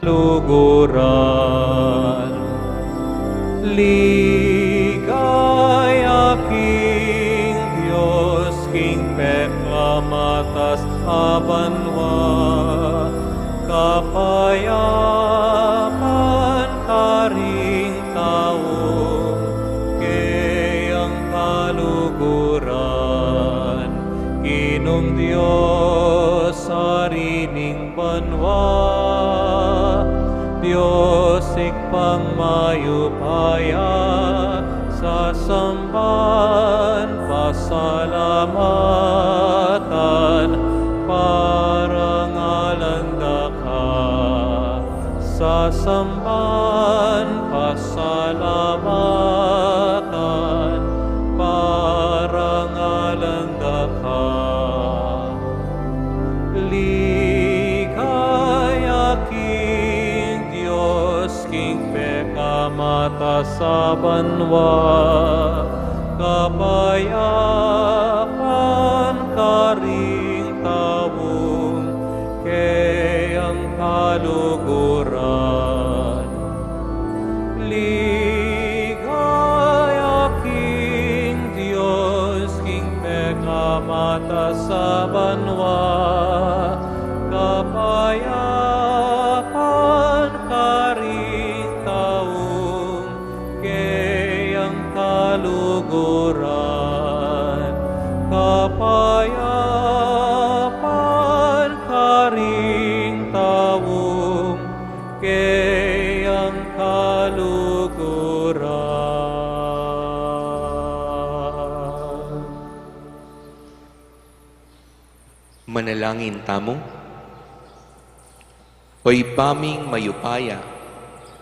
Kaluguran. Ligaya king Dios, king pekamatas a banua, kapayapan karing tau, keyang kaluguran. Ginung Dios, Ari ning banua, Dios Ibpang mayupaya, sasamban, pasalamatan, parangalan da ka, sasamban, pasalamatan, Sa banua, kapayapan karing taung keyang kaluguran. Ligaya king Dios king mekamataas a banua, kapayapan karing taung keyang kaluguran, kapayapan karing taung keyang kaluguran. Manalangin tamu. O Ibpa ming mayupaya,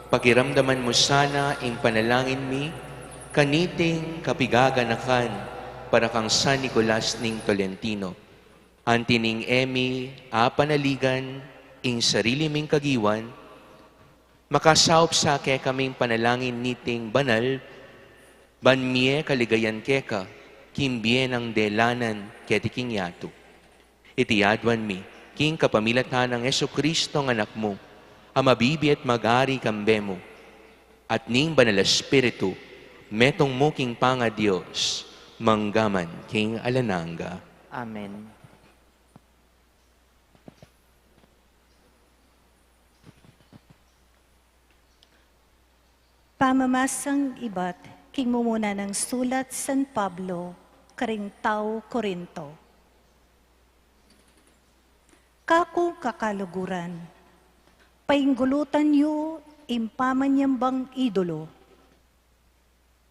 pakiramdaman mu sana ing panalangin mi kaniting kapigaganakan para kang San Nicolas ning Tolentino. Anti ning e mi apanaligan ing sarili ming kagiwan, makasaup sa kekaming panalangin niting banal, ban mie kaligayan keka king bie nang delanan keti king yatu. Iti aduan mi king kapamilatan nang Jesucristo a Anak mu, a mabibie at mag-ari kambe mu, at ning Banal a Espiritu, metung mu king pangaDios, mangga man king alang angga. Amen. Pamamasang ibat king mumuna nang sulat San Pablo karing tau Corinto. Kakung kakaluguran, painggulutan yu ing pamanyambang idolo.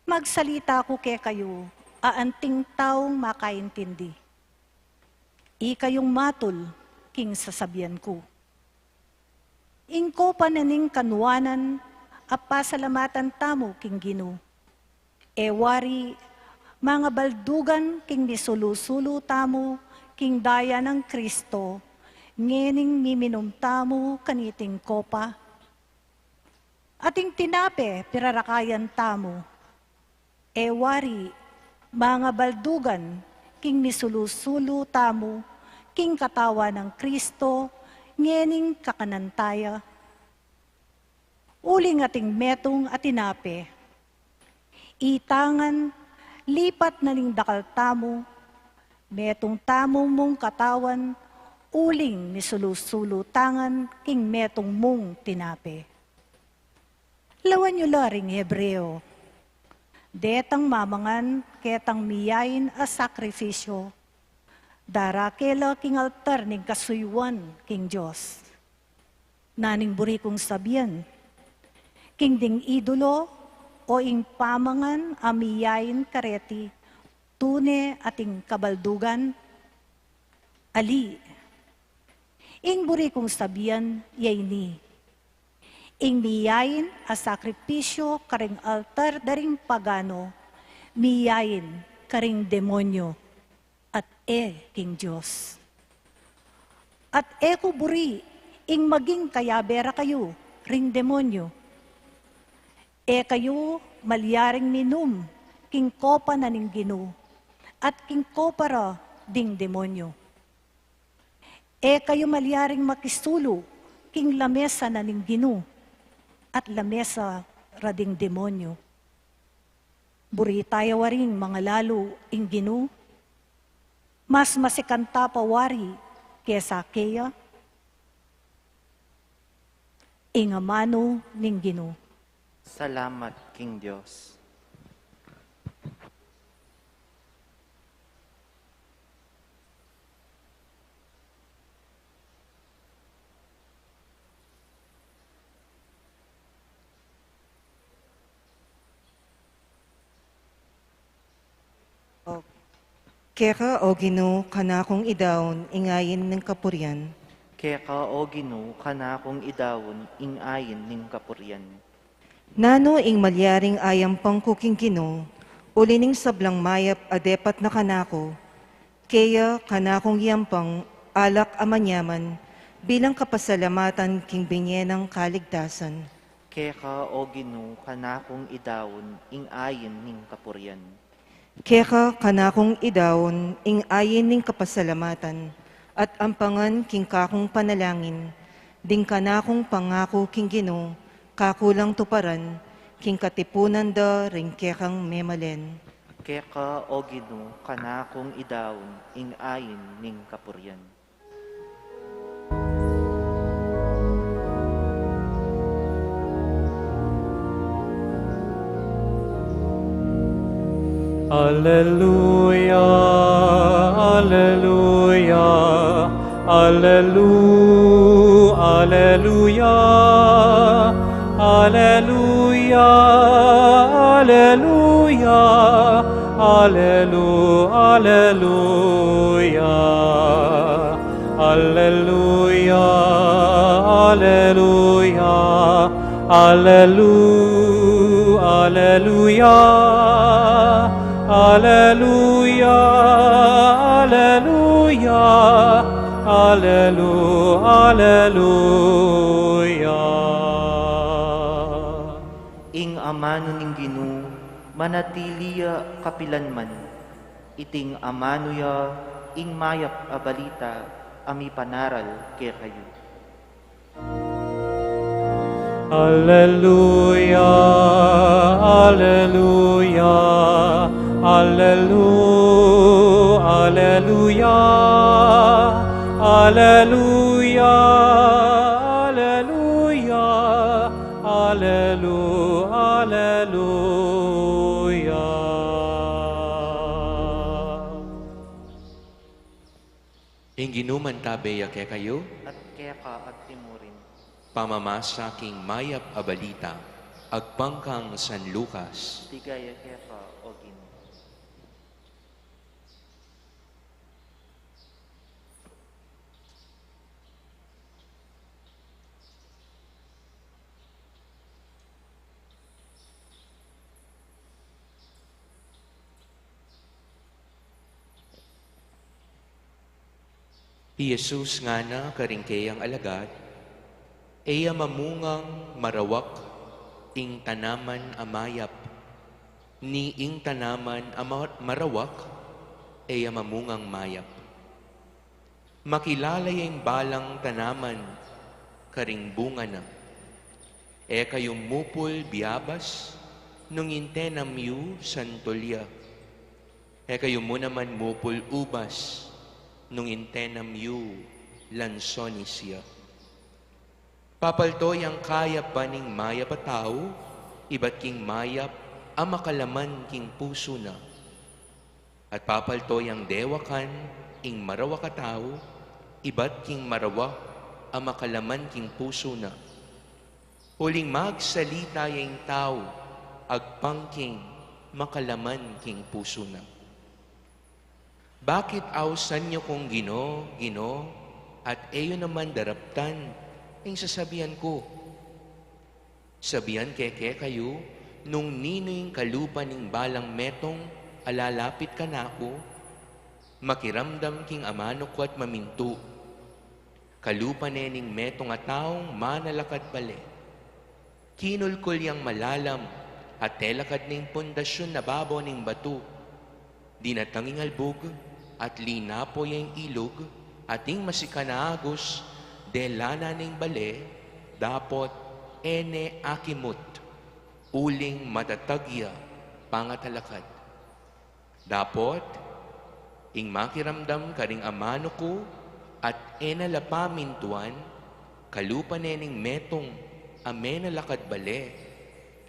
Magsalita ku kekayu a anting taung makaintindi. Ikayung matul king sasabian ku. Ing kopa na ning kanuanan a pasalamatan tamu king Ginu. E wari, mangabaldugan king misulu-sulu tamu king daya nang Kristo, ngening miminum tamu kaniting kopa. At ing tinape pirarakayan tamu. E wari, mangabaldugan king misulu-sulu tamu king katawan nang Kristo, ngening kakanan taya. Uling ating metung a tinape, itang lipat na ning dakal tamu, metung tamu mung katawan, uling misulu-sulu tangan king metung mung tinape. Lawan yu la ring Hebreo. Detang mamangan ketang miyain a sakrifisyo, darake la king altar ning kasuyuan king Dios. Naning buri kung sabian, king ding idolo o ing pamangan a miyain kareti, tune ating kabaldugan? Ali. Ing buri kung sabian ya ini. Ing miyain a sakrifisyo karing altar da ring pagano, miyain karing demonyo, at e king Dios. At e ku buri ing maging kayabe ra kayu ring demonyo. E kayu malyaring minum king kopa na ning Ginu, at king kopa ra ding demonyo. E kayu malyaring makisulu king lamesa na ning Ginu, at lamesa ra ding demonyo. Buri taya waring mangalalu ing Ginu, mas masikan ta pa wari kesa keya. Ing amanu ning Ginu. Salamat king Dios. O, keka, O Ginu, kanakung idaun ing ain ning kapurian. Keka, O Ginu, kanakung idaun ing ain ning kapurian. Nanu ing malyaring ayampang ku king Ginu, uli ning sablang mayap a depat na kanaku? Keya kanakung yampang alak a manyaman bilang kapasalamatan king binye nang kaligtasan. Keka, O Ginu, kanakung idaun ing ain ning kapurian. Keka kanakung idaun ing ain ning kapasalamatan, at ampangan king kakung panalangin, ding kanakung pangaku king Ginu, kaku lang tuparan, king katipunan da ring kekang memalen. Keka, O Ginu, kanakung idaun ing ain ning kapurian. Aleluya, aleluya, alelu-, aleluya, aleluya, aleluya, alelu-, aleluya. Aleluya, aleluya, alelu-, aleluya, aleluya, aleluya, alelu-, aleluya. Ing amanu ning Ginu, manatili ya kapilanman. Iting amanu ya ing mayap a balita a mipanaral kekayu. Aleluya, aleluya, alelu-, aleluya, aleluya, aleluya, alelu-, aleluya. Ing Ginu mantabe ya kekayu. At keka agpang mu rin. Pamamasa king mayap a balita agpang kang San Lucas. Ligaya keka, O Ginu. I Jesus ngana karing keyang alagad, e ya mamungang marawak ing tanaman a mayap, ni ing tanaman a ma-, marawak, e ya mamungang mayap. Makilala ye ing balang tanaman karing bunga na. E kayu mupul biabas nung ing tenam yu santul ya. E kayu mu naman mupul ubas nung ing tenam yu lansones ya. Papalto yang kayap ning mayap a tau ibat king mayap a makalaman king pusu na. At papalto yang dewakan ing marawak a tau ibat king marawak a makalaman king pusu na. Uling magsalita ya ing tau agpang king makalaman king pusu na. Bakit ausan yu kung Ginu, Ginu, at e yu naman daraptan ing sasabian ku? Sabian ke kekayu, nung ninu ing kalupa ning balang metung a lalapit kanaku, makiramdam king amanu ku at mamintu. Kalupa ne ning metung a taung manalakad bale. Kinulkul yang malalam at telakad ning pundasyun a babo ning batu. Dinatang ing albug at linapo ya ing ilug, at ing masikan a agus dela na ning bale, dapot e ne akimut, uling matatag ya pangatalakad. Dapot ing makiramdam karing amanu ku at e na la pamintuan, kalupa ne ning metung a menalakad bale,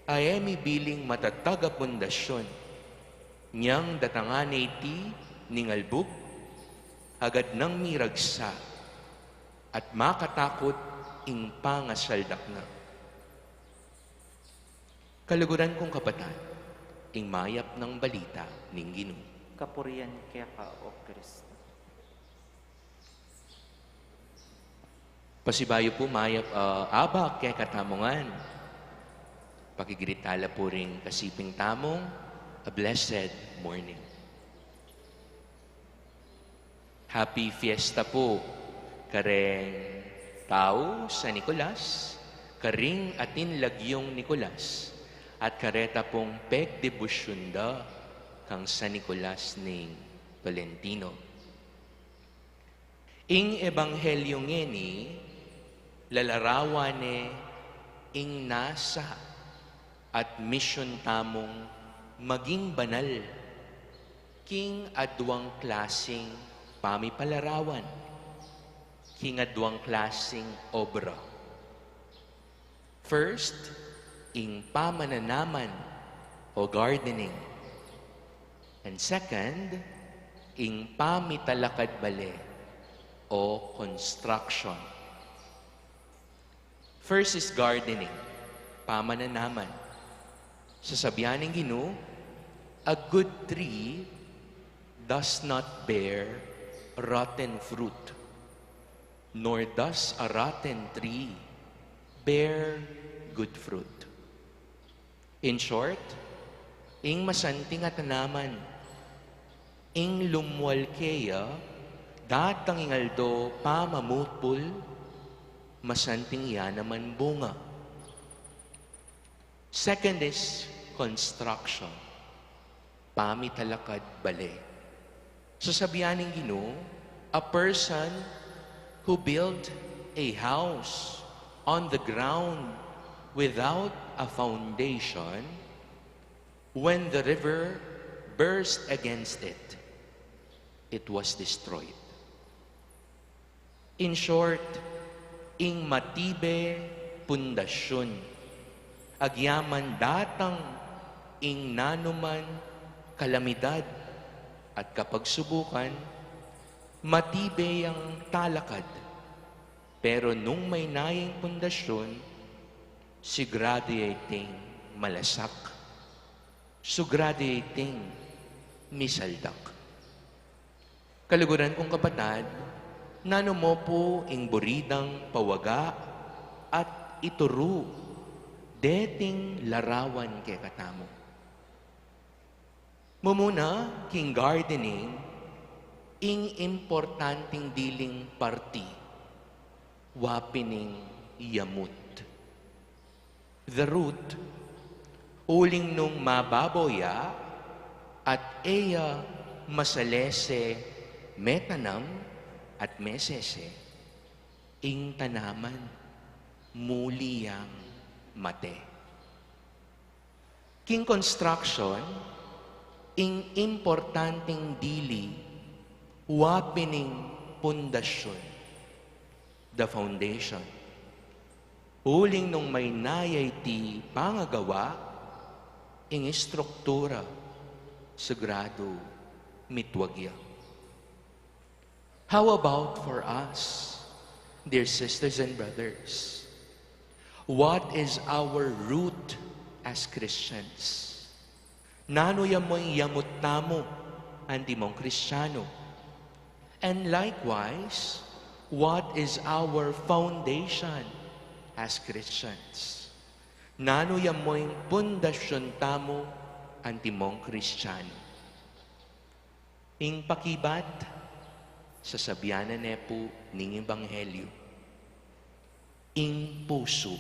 a e mibiling matatag a pundasyun. Nyang datangan ne iti ning albug, agad nang miragsa, at makatakut ing pangasaldak na. Kaluguran kung kapatad, ing mayap nang balita ning Ginu. Kapurian keka, O Kristo. Pasibayu pu mayap a abak kekatamu ngan. Pakigreet tala pu ring kasiping tamung, a blessed morning. Happy Fiesta pu kareng tau San Nicolas, karing atin lagyung Nicolas, at kareta pung pagdebusyun da kang San Nicolas ning Tolentino. Ing ebanghelyo ngeni, lalarawan ne ing nasa at misyun tamung maging banal king aduang klasing pamipalarawan, king aduang klasing obra. First, ing pamananaman o gardening. And second, ing pamitalakad bale o construction. First is gardening, pamananaman. Sasabian ning Ginu, "A good tree does not bear rotten fruit, nor does a rotten tree bear good fruit." In short, ing masanting a tanaman, ing lumwal keya, datang ing aldo pamamutbul, masanting ya naman bunga. Second is construction. Pamitalakad bale. Sasabian ning Ginu, "A person who built a house on the ground without a foundation, when the river burst against it, it was destroyed." In short, ing matibe pundasyun. Agyaman datang ing nanuman kalamidad at kapagsubukan, matibe yang talakad. Pero nung maynaya ing pundasyun, sigurado ya iting malasak. Sigurado ya iting misaldak. Kaluguran kung kapatad, nanu mu pu ing buri dang pawaga at ituru deting larawan kekatamu? Mumuna, king gardening, ing importanting diling parti, wa pin ing yamut. The root, uling nung mababo ya at e ya masalese metanam at mesese, ing tanaman muli yang mate. King construction, ing importanting dili, wa pin ing pundasyun, the foundation. Uling nung maynaya iti pangagawa, ing istruktura, sagradu, mitwag ya. How about for us, dear sisters and brothers? What is our root as Christians? Nanu ya mu ing yamut tamu antimong Kristiyanu? And likewise, what is our foundation as Christians? Nanu ya mu ing pundasyun tamu antimong Kristiyanu? Ing pakibat, sasabian na ne pu ning ebanghelyu, ing pusu,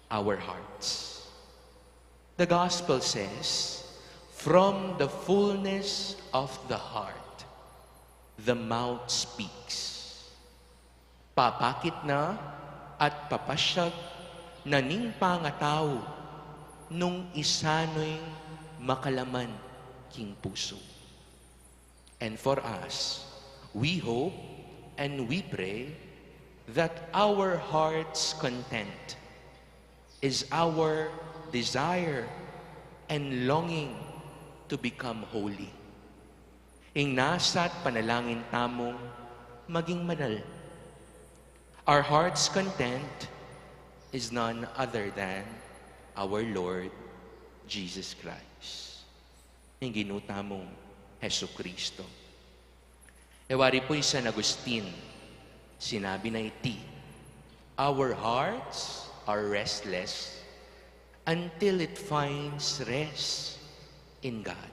our hearts. The gospel says, "From the fullness of the heart, the mouth speaks." Papakit na at papasyag na ning pangatau nung isanu ing makalaman king pusu. And for us, we hope and we pray that our heart's content is our desire and longing to become holy. Ing nasa't panalangin tamung maging banal. Our heart's content is none other than our Lord Jesus Christ. Ing Ginu tamung Jesucristo. E wari pu i San Agustin, sinabi na iti, "Our hearts are restless until it finds rest in God."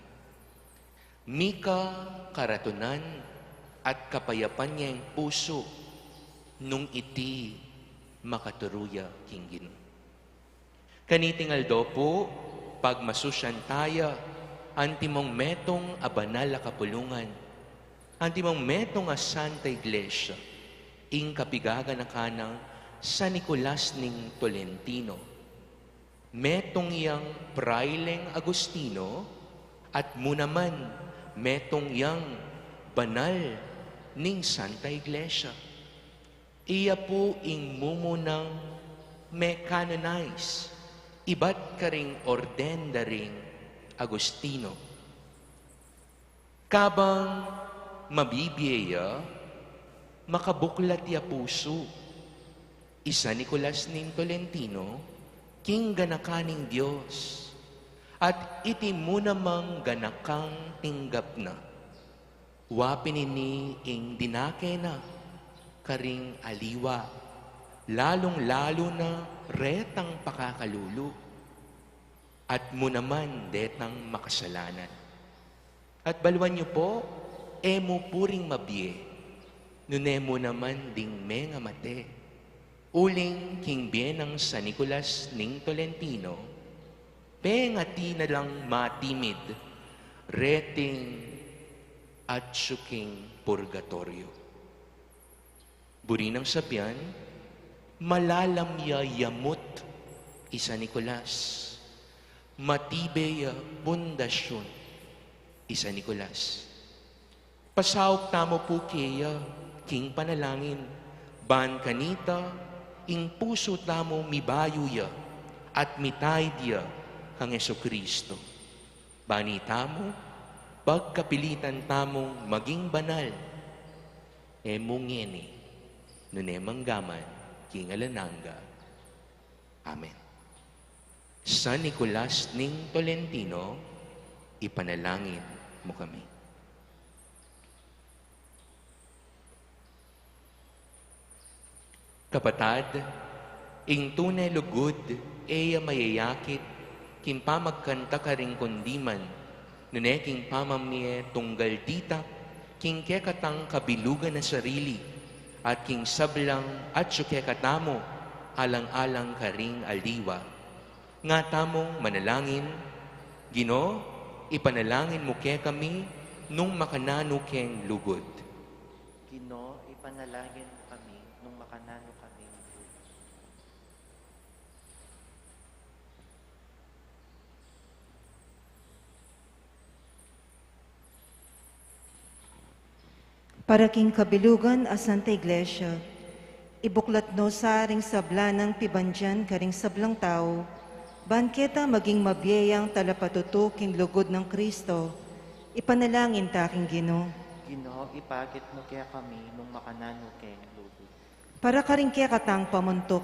Mika karatunan at kapayapan ya ing pusu nung iti Makaturu ya king Ginu. Kaniting aldo pu, pagmasusyan taya, antimong metung a banal a kapulungan, antimong metung a Santa Iglesia, ing kapigaganakan nang San Nicolas ning Tolentino, metung yang praileng Agustino, at mu naman metung yang banal ning Santa Iglesia. Iya pu ing mumunang me-canonize ibat karing orden da ring Agustino. Kabang mabibie ya, makabuklat ya pusu i San Nicolas ning Tolentino king ganakan ning Dios, at iti mu namang ganakang tinggap na, wa pin ini ing dinake na karing aliwa, lalung-lalu na retang pakakalulu, at mu naman detang makasalanan. At baluan yu pu, e mu pu ring mabie, nune mu naman ding mengamate. Uling king bie nang San Nicolas ning Tolentino, pengati na lang matimid reting atsu king purgatoryo. Buri nang sabian, malalam ya yamut i San Nicolas, matibe ya pundasyun i San Nicolas. Pasaup tamu pu keya king panalangin, ban kanita ing pusu tamu mibayu ya at mitaid ya kang Jesucristo. Bani tamu, pagkapilitan tamung maging banal, e mu ngeni, nune manggaman king alang angga. Amen. San Nicolas ning Tolentino, ipanalangin mu kami. Kapatad, ing tune lugud e ya mayayakit king pamagkanta karing kundiman, nune king pamamie tunggal ditak king kekatang kabilugan a sarili, at king sablang atsu kekatamu, alang-alang karing aliwa. Nga tamung manalangin, Ginu, ipanalangin mu kekami nung makananu keng lugud. Ginu, ipanalangin mu kami nung makananu kaming lugud. Para king kabilugan a Santa Iglesia, ibuklat no sa ring sabla nang pibandian karing sablang tau, ban keta maging mabie yang talapatutu king lugud nang Kristo, ipanalangin ta king Ginu. Ginu, ipakit mu kekami nung makananu keng lugud. Para karing kekatang pamuntuk,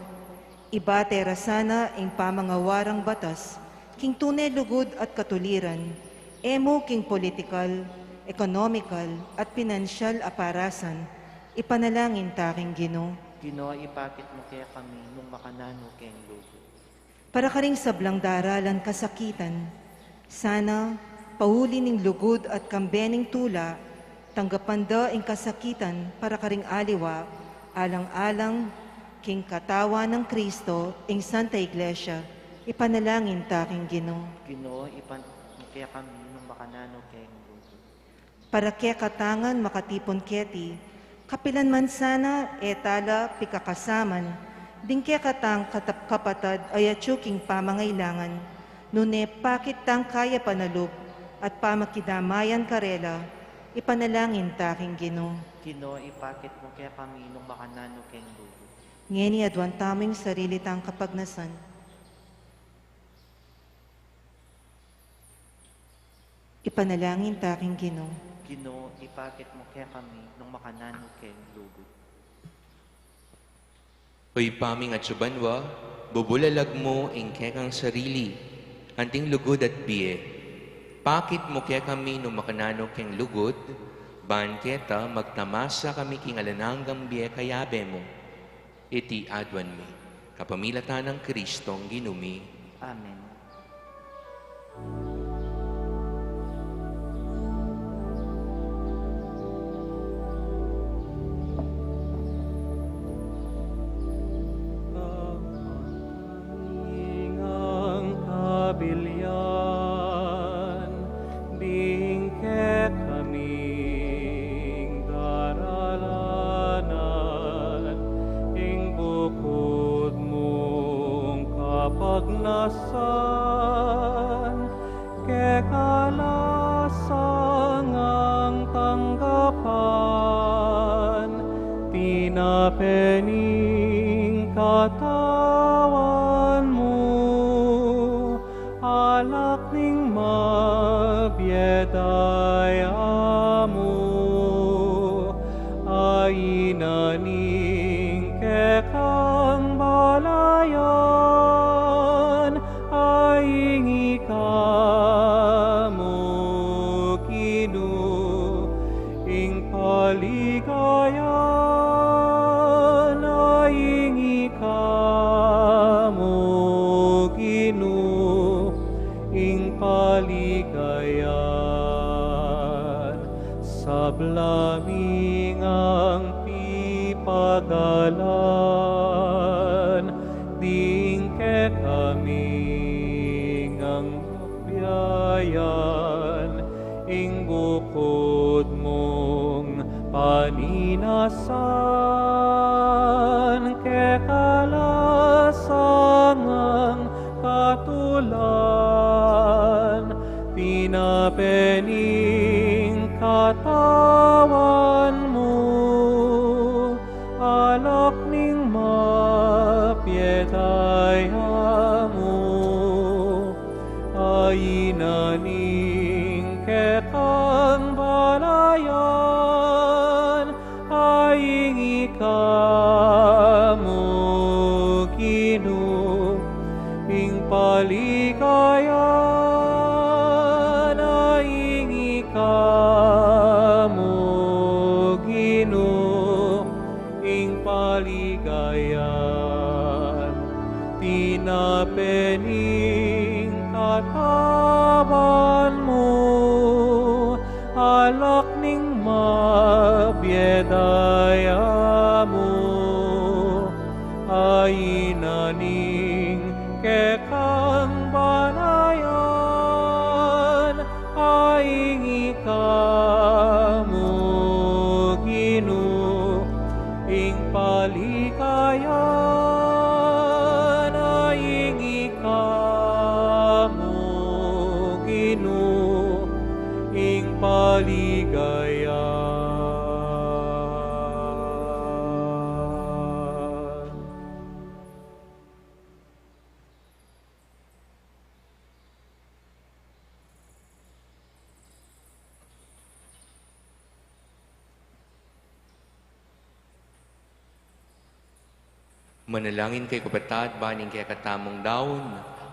ibate ra sana ing pamangawa rang batas king tune lugud at katuliran, e mu king politikal, ekonomikal, at pinansyal a parasan, ipanalangin ta king Ginu. Ginu, ipakit mu kekami nung makananu keng lugud. Para karing sablang daralan kasakitan, sana, pauli ning lugud at kambe ning tula, tanggapan da ing kasakitan para karing aliwa, alang-alang king katawan nang Kristo, ing Santa Iglesia, ipanalangin ta king Ginu. Ginu, ipan-, kekami nung makananu keng lugud. Para kekatang makatipun keti, kapilan man sana e tala pikakasaman ding kekatang katap-, kapatad a atsu king pamangailangan, nune pakit tang kayapan a lub at pamakidamayan karela, ipanalangin ta king Ginu. Ginu, ipakit mu kekami nung makananu keng lugud. Ngeni aduan tamu ing sarili tang kapagnasan. Ipanalangin ta king Ginu. Ginu, ipakit mu kekami nung makananu keng lugud. O Ibpa ming atsu banua, bubulalag mu ing kekang sarili, anting lugud at bie. Pakit mu kekami nung makananu keng lugud, ban keta magtamasa kami king alang anggang bie kayabe mu. Iti aduan mi, kapamilatan nang Kristong Ginu mi. Amen. daya mu, a inaning kekang balayan, a ingi ka mu, Ginu, ing paligayan, a ingi ka mu, Ginu, ing paligayan. Sabla mi ngang pipagalan, ding kekami ngang biayan, ing bukud mung paninasan, keka la sangang katulan, tinape ning katawan mu, alak ning mabie daya mu, a inaning kekang balayan, a ingi ka mu, Ginu, ing paligayan, a ingi ka mu, Ginu, ing paligayan. Tinape ning katawan mu, alak ning mabie daya mu, a inaning kekang balayan, a ingi ka mu, Ginu, ing paligayan, a ingi ka mu, Ginu, ing paligayan. Manalangin kayu, kapatad, ban ing kekatamung daun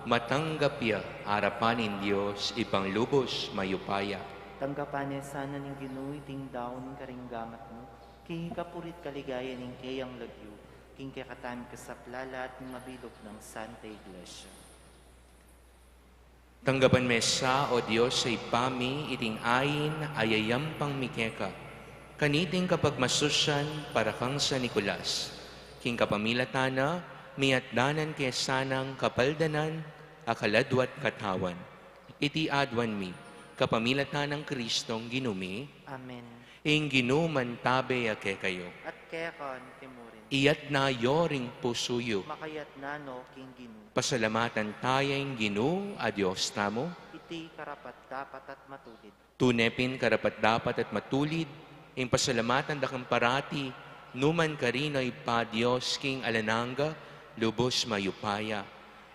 matanggap ya arapan ning Dios Ibpang lubus mayupaya. Tanggapan na sana ning Ginu iting daun ning karing gamat mu, king kapurian at kaligayan ning keyang lagyu, king kekatamung kasaplalan at ning mabilug nang Santa Iglesia. Tanggapan me sa, O Dios a Ibpa mi, iting ain a yayampang mi keka, kaniting kapagmasusian para kang San Nicolas. King kapamilatan na, miatdanan ke sanang kapaldanan a kaladwa at katawan. Iti aduan mi, kapamilatan nang Kristong Ginu mi. Amen. Ing Ginu mantabe ya kekayu. At keka naman murin. Iyatna yu ring pusu yu. Makayatna no king Ginu. Pasalamatan taya ing Ginu a Dios tamu. Iti karapat-dapat at matulid. Tune pin karapat-dapat at matulid ing pasalamatan da kang parati, nukarin man, Ibpa, Dios king alang angga, lubus mayupaya.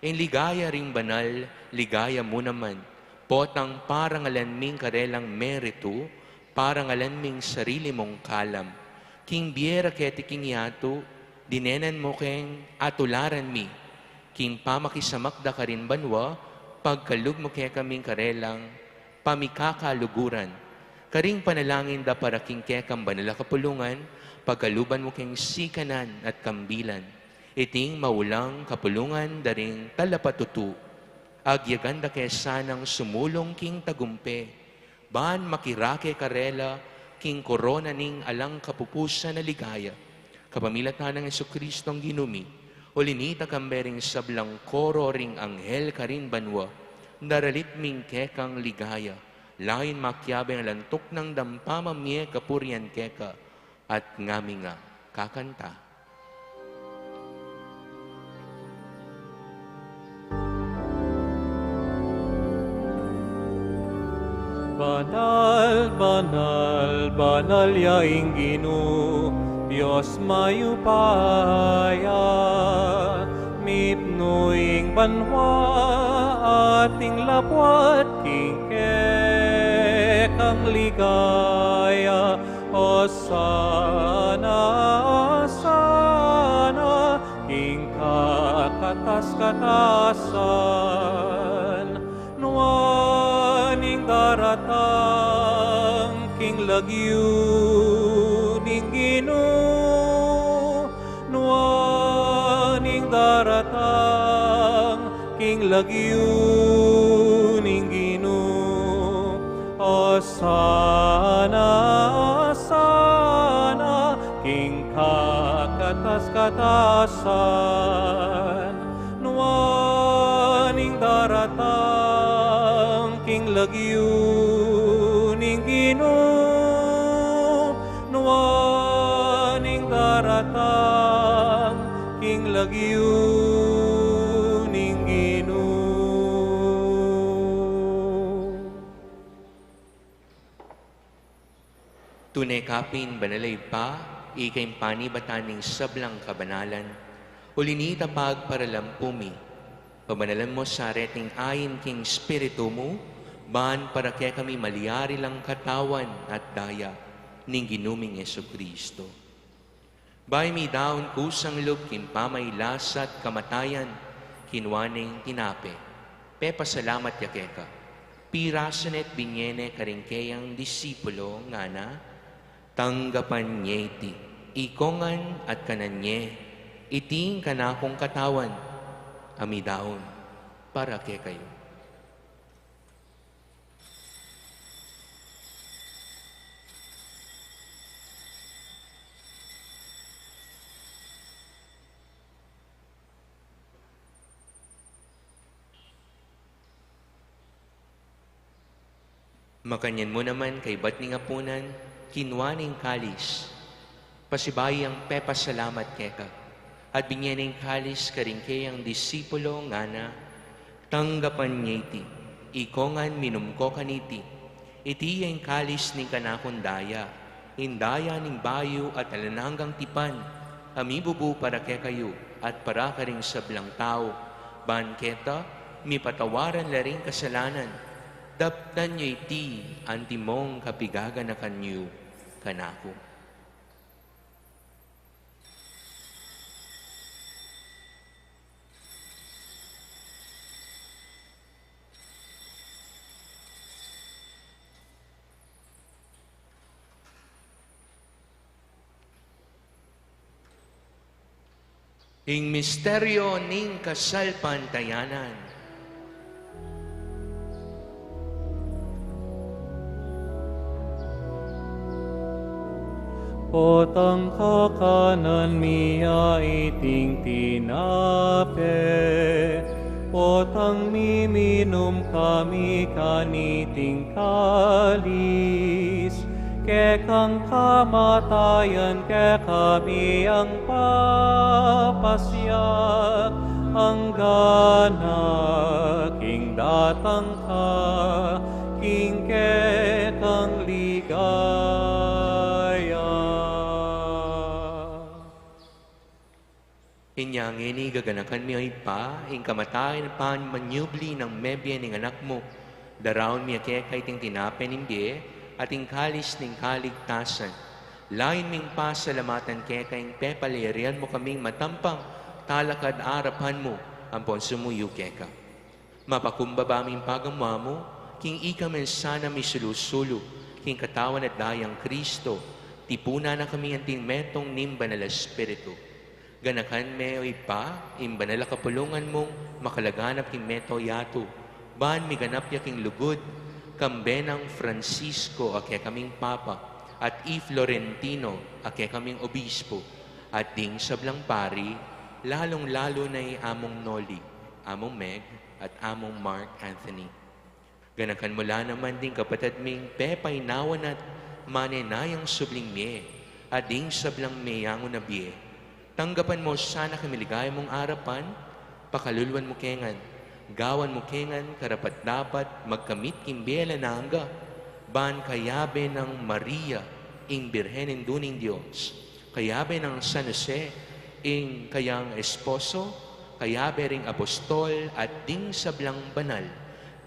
Ing ligaya ring banal, ligaya mu naman. Potang parangalan ming karelang meritu, parangalan ming sarili mung kalam. King bie ra keti king yatu, dinenan mu keng atularan mi. King pamakisamak da karin banua, pagkalub mu kekaming karelang pamikakaluguran. Karing panalangin da para king kekang banal a kapulungan, pagkaluban mu keng sikanan at kambilan. Iting maulang kapulungan da ring talapatutu. Agyagan da ke sanang sumulung king tagumpe, ban makirake karela king korona ning alang kapupusan a ligaya. Kapamilatan nang Jesucristong Ginu mi, uli na nita kambe ring sablang koro ring anghel karin banua, daralit ming kekang ligaya, lain makiabe ing alang tuknang dampa mamie kapurian keka, at ngami nga kakanta. Banal, banal, banal ya ing Ginu, Dios mayupaya, mipnu ing banua at ing labuad king keka. Kang ligaya, Osana, Osana, king kakatas-katasan. Nuan ing daratang king lagyu ning Ginu, nuan ing daratang king lagyu ning Ginu. Osana, Osana, king kakatas-katasan. Nuan ing daratang king lagyu ning Ginu, nuan ing daratang king lagyu ning Ginu. Tune ka pin banal a Ibpa, ika ing panibatan ning sablang kabanalan. Uli na nita pagparalampu mi, pabanalan mu sa reting ain king Espiritu mu, ban para kekami malyari lang katawan at daya ning Ginu ming Jesucristo. Bayu midaun kusang lub king pamailas at kamatayan, kinua neng tinape, pepasalamat ya keka, pirasu ne at binye ne karing keyang disipulo, ngana: Tanggapan ye iti, ikongan at kanan ye, iti ing kanakung katawan, a midaun para kekayu. Makanyan mu naman kaibat ning apunan, kinua ne ing kalis, pasibayu yang pepasalamat keka, at binye ne ing kalis karing keyang disipulo, ngana: Tanggapan ye iti, ikongan, minum ko kaniti, iti ya ing kalis ning kanakung daya, ing daya ning bayu at alang anggang tipan, a mibubu para kekayu at para karing sablang tau, ban keta mipatawaran la ring kasalanan. Daptan yu iti antimong kapigaganakan yu kanaku. Ing misteryo ning kasalpantayanan. Potang kakanan mi ya iting tinape, potang miminum kami kaniting kalis, kekang kamatayan kekami yang papasiag, anggana king datang ka king kekang ligaya. Inya ngeni gaganakan mi, O Ibpa, ing kamatayan at panyubli nang mebie ning Anak mu. Daraun mi keka iting tinape ning bie at ing kalis ning kaligtasan. Layun ming pasalamatan keka ing pepalirian mu kaming matampang talakad arapan mu ampon sumuyu keka. Mapakumbaba ming pagamu-amu, king ikami sana misulu-sulu king katawan at dayang Kristo, tipunan na kami anting metung ning Banal a Espiritu. Ganakan me, O Ibpa, ing banal a kapulungan mung makalaganap king mabilug a yatu, ban miganap ya king lugud, kambe nang Francisco a kekaming Papa, at i Florentino a kekaming Obispo, at ding sablang pari, lalung-lalu na i Among Noli, Among Meg, at Among Mark Anthony. Ganakan mu la naman ding kapatad ming pepainawa na't mane na yang subling mie, at ding sablang meyangu na bie. Tanggapan mu sana king ligaya mung arapan, pakaluluan mu ke ngan, gawan mu ke ngan karapat-dapat magkamit king bie alang angga, ban kayabe nang Maria, ing Birhen Indu ning Dios, kayabe nang San Jose, ing kayang esposo, kayabe ring apostol at ding sablang banal,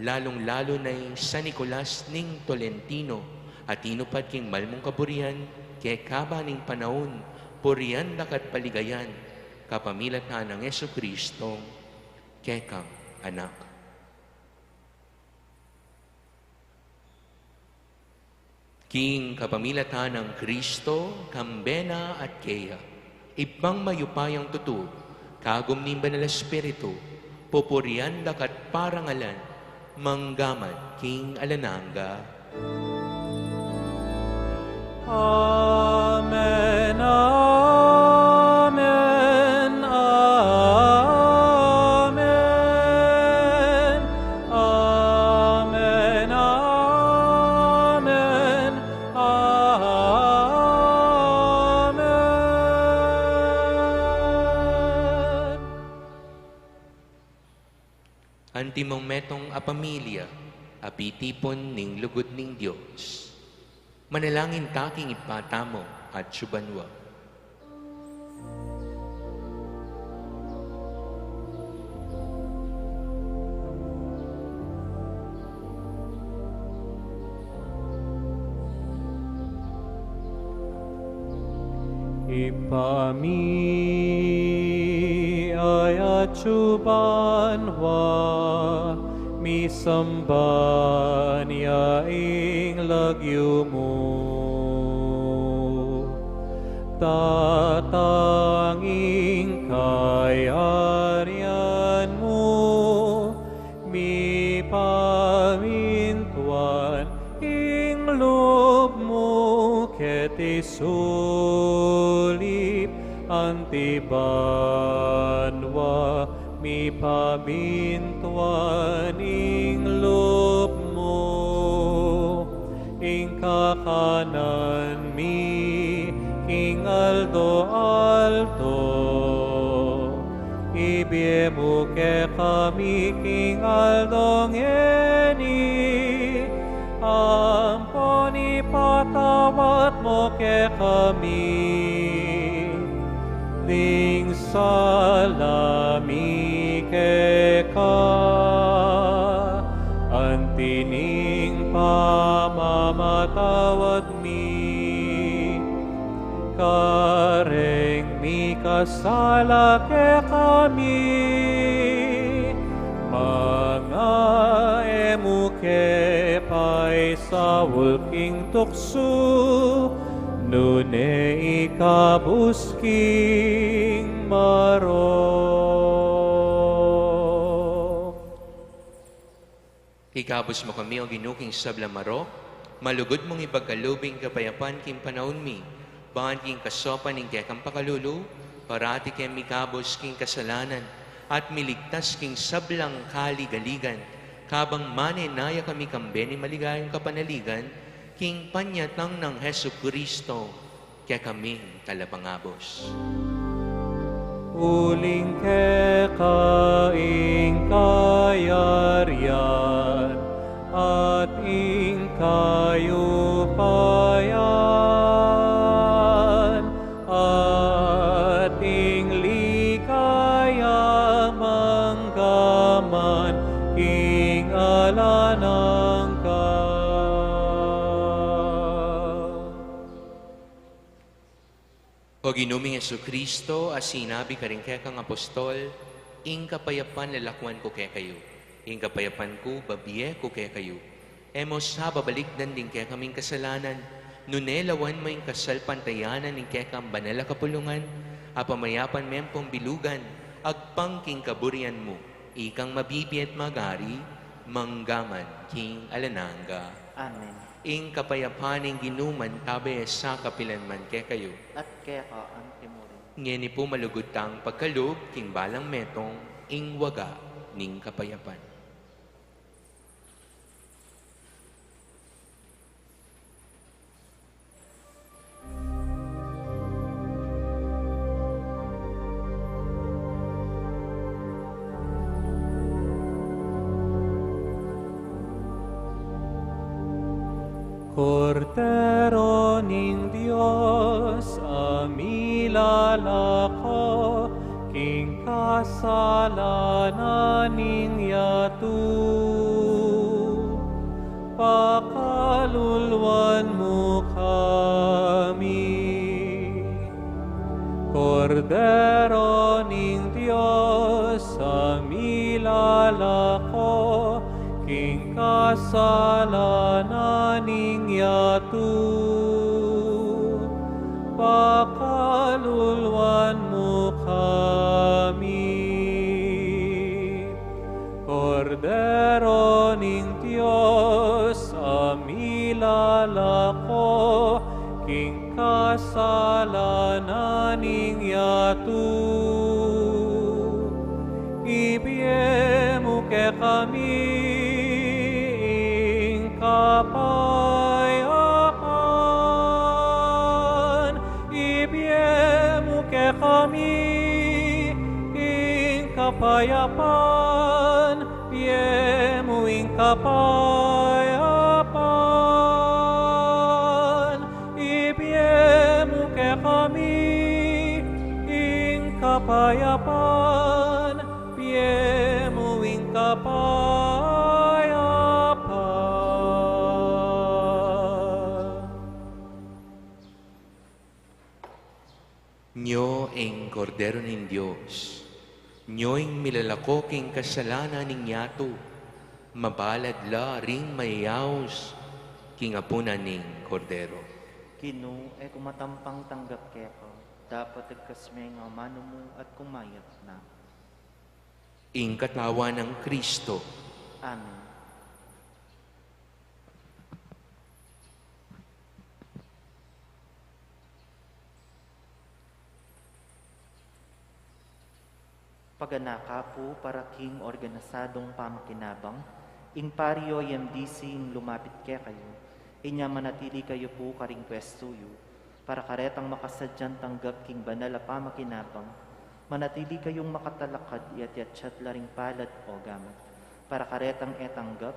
lalung-lalu na i San Nicolas ning Tolentino, a tinupad king malmung kaburian, kekaba ning panaun, purian da ka at paligayan, kapamilatan nang Jesucristo, kekang Anak. King kapamilatan nang Kristo, kambe na at keya, Ibpang mayupayang tutu, kagum ning Banal Espiritu, pupurian da ka at parangalan, mangga man king alang angga. Amen, amen, amen, amen, amen, amen. Antimong metung a pamilya, a pitipun ning lugud ning Dios. Manalangin ta king Ibpa tamu atsu banua. Ibpa mi a atsu banua, misamban ya ing lagyu mu. Datang ing kayarian mu, mipamintuan ing lub mu keti sulip anti banua, mipamintuan ing lub mu. Ing kakanan mi king aldo-aldo, ibie mu kekami king aldo ngeni, ampon ipatawad mu kekami ding sala mi keka, anti ning pamamatawad mi kareng mikasala kekami, manga e mu ke paisaul king tuksu, nune ikabus king marok. Ikabus mu kami, O Ginu, king sablang marok, malugud mung ipagkalub ing kapayapan king panaun mi, ban king kasaupan ning kekang pakalulu, parati ke mikabus king kasalanan, at miligtas king sablang kaligaligan, kabang manenaya kami kambe ning maligayang kapanaligan, king panyatang nang Jesucristo, kekaming Talapangabus. Uling keka ing kayarian, at ing kayupayan, at ing ligaya mangga man king alang angga. O Ginu ming Jesucristo, a sinabi karing kekang apostol, ing kapayapan lalakwan ku kekayu, ing kapayapan ku babie ku kekayu. E mu sa babalikdan ding kekaming kasalanan, nune lawan mu ing kasalpantayanan ning kekang banal a kapulungan, a pamayapan meng pambilugan, agpang king kaburian mu, ikang mabibie at magari, mangga man king alang angga. Amen. Ing kapayapan ning Ginu mantabe sa kapilan man kekayu. At keka antimurin. Ngeni pu malugud tang pagkalub king balang metung ing waga ning kapayapan. Kordero ning Dios, a milalako king kasalanan ning yatu. Pakaluluan mu kami. Kordero ning Dios, a milalako king kasalanan ning yatu, pakaluluan mu kami. Kordero ning Dios, a milalako king kasalanan ning yatu, ibie mu kekami ing kapayapan. Ibie mu kekami ing kapayapan, bie mu ing kapayapan. Ibie mu kekami ing kapayapan, bie mu ing kapayapan. Nyo ing Kordero ning Dios, nyo ing milalako king kasalanan ning yatu, mabalad la ring mayayaus king apunan ning Kordero. Ginu, e ku matampang tanggap keka, dapot agkas me ing amanu mu at kumayap na. Ing katawan nang Kristo. Amen. Paganaka pu para king organisadong pamakinabang, ing pari o M D C ing lumapit kekayu, inya manatili kayu pu karing pwestu yu, para karetang makasadyang tanggap king banal a pamakinabang, manatili kayung makatalakad, iyatyat la ring palad o gamat. Para karetang e tanggap,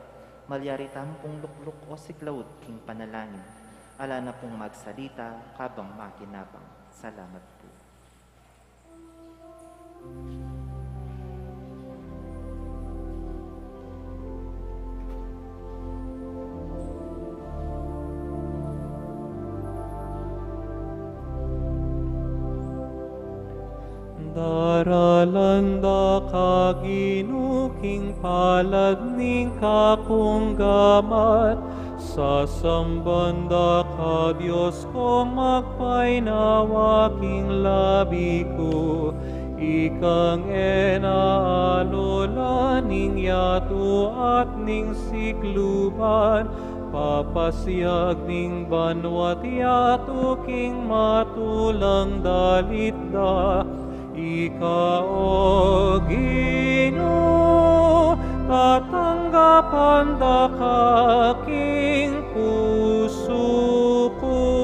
malyari tamu pung lukluk o siglaud king panalangin. Ala na pung magsalita kabang makinabang. Salamat pu. Daralan da ka, Ginu, king palad ning kakung gamat, sasamban da ka, Dios kong magpainawa, king labi ku. Ikang e na alula ning yatu at ning sikluban, papasiag ning banua't yatu king matulang dalit da. Ika, o Ginu, tatanggapan da ka king pusu ku.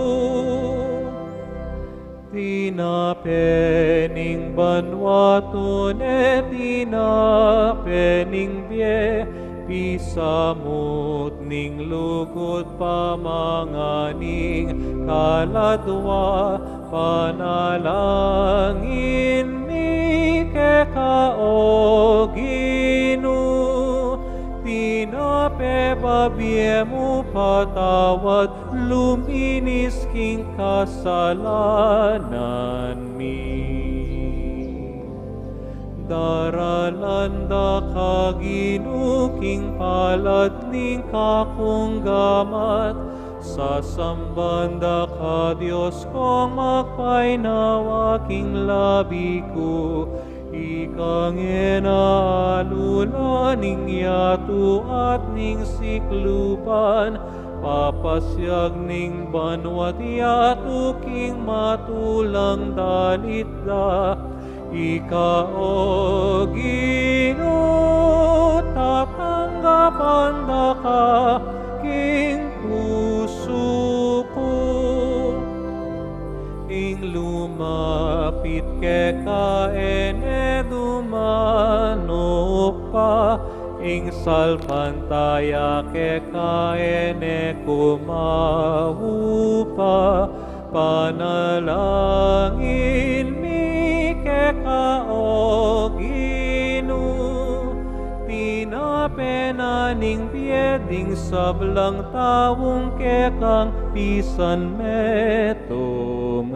Tinape ning banua, tune tinape ning bie, pisamut ning lugud, pamanganing kaladua, panalangin mi keka, o Ginu. Tinape, babie mu patawad, luminis king kasalanan mi. Daralan da ka, Ginu, king palad ning kakung gamat, sasamban da ka, Dios kong magpainawa, king labi ku. Ikang e na alula ning yatu at ning sikluban, papasiag ning banua't yatu king matulang dalit da. Ika, o Ginu, tatanggapan da ka king pusu ku. Ing lumapit keka e ne dumanu pa, ing salpantaya keka e ne kumawu pa, panalangin mi keka, o Ginu. Tinape Pena ning bie ding sablang taung kekang pisan metungan.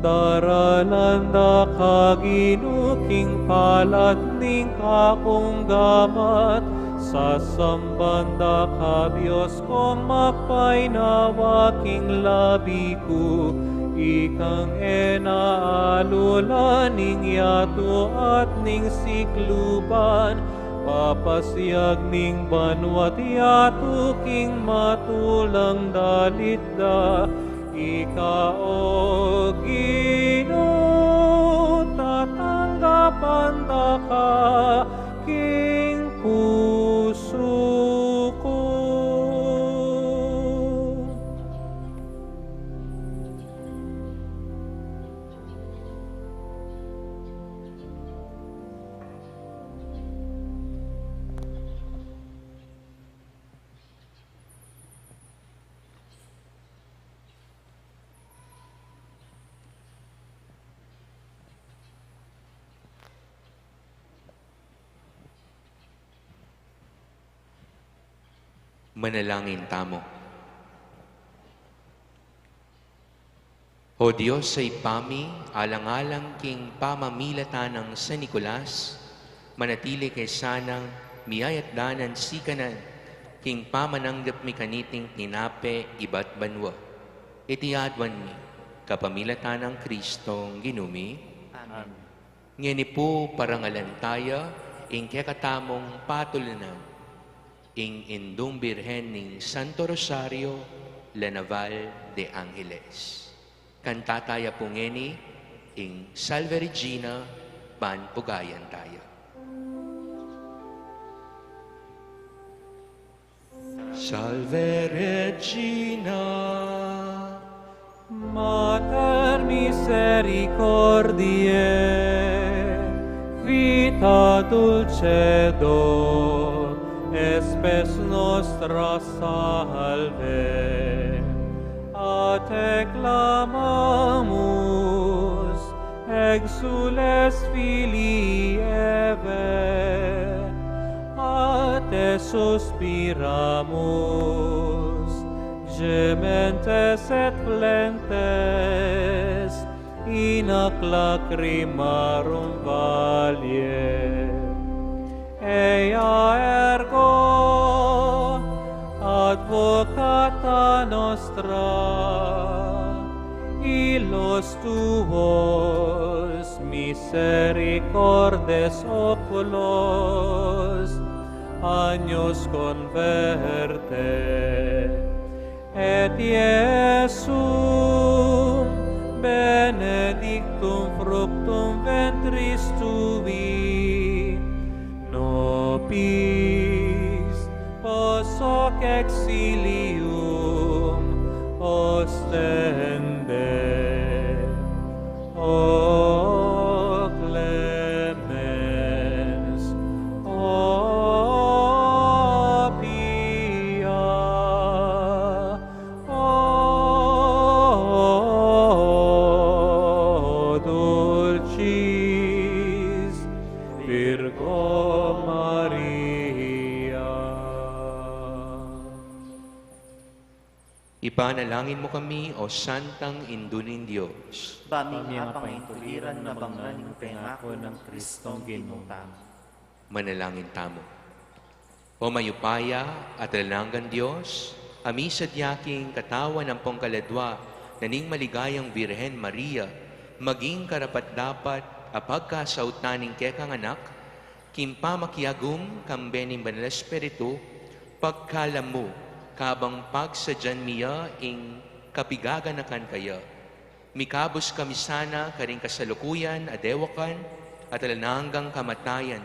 Daralan da ka, Ginu, king palat ning kakung gamat, sasamban da ka, Dios kung magpainawa, king labi ku, ikang e na alula ning yatu at ning sikluban, papasiag ning banua't yatu king matulang dalit da. Ika, o Ginu, tatanggapan da ka king pusu ku. Manalangin tamu. O Dios a Ibpa mi, alang-alang king pamamilatan nang San Nicolas, manatili ke sanang miyayatdan nang sikanan king pamananggap mi kaniting tinape ibat banua. Iti aduan mi kapamilatan nang Kristong Ginu mi. Amen. Ngeni pu parangalan taya ing kekatamung patulunan, ing Indung Birhen ning Santo Rosario, La Naval de Angeles. Kanta taya pu ngeni ing Salve Regina, ban pugayan taya. Salve Regina, Mater misericordiae, vita dulcedo, et spes nostra salve. A te clamamus, exsules filii Evae, a te suspiramus, gementes et flentes in hac lacrimarum valle. Ea ergo advocata nostra, illos tuos misericordes oculos agnius converte, et Iesum benedictum fructum ventris tui, nobis post hoc exilium ostende. O clemens, o pia, o dulcis Virgo Maria. Ipanalangin mu kami, O Santang Indu ning Dios. Ba ming apangintuliran na bang ngan ing pengaku nang Kristong Ginu tamu. Manalangin tamu. O mayupaya at alang anggang Dios, a misadya king katawan ampong kaladua na ning maligayang Birhen Maria maging karapat-dapat a pagkasautan ning kekang Anak, king pamakiagum kambe ning Banal a Espiritu, pagkalam mu, kabang pagsadyan mi ya ing kapigaganakan kaya, mikabus kami sana karing kasalukuyan a dewakan at alang anggang kamatayan,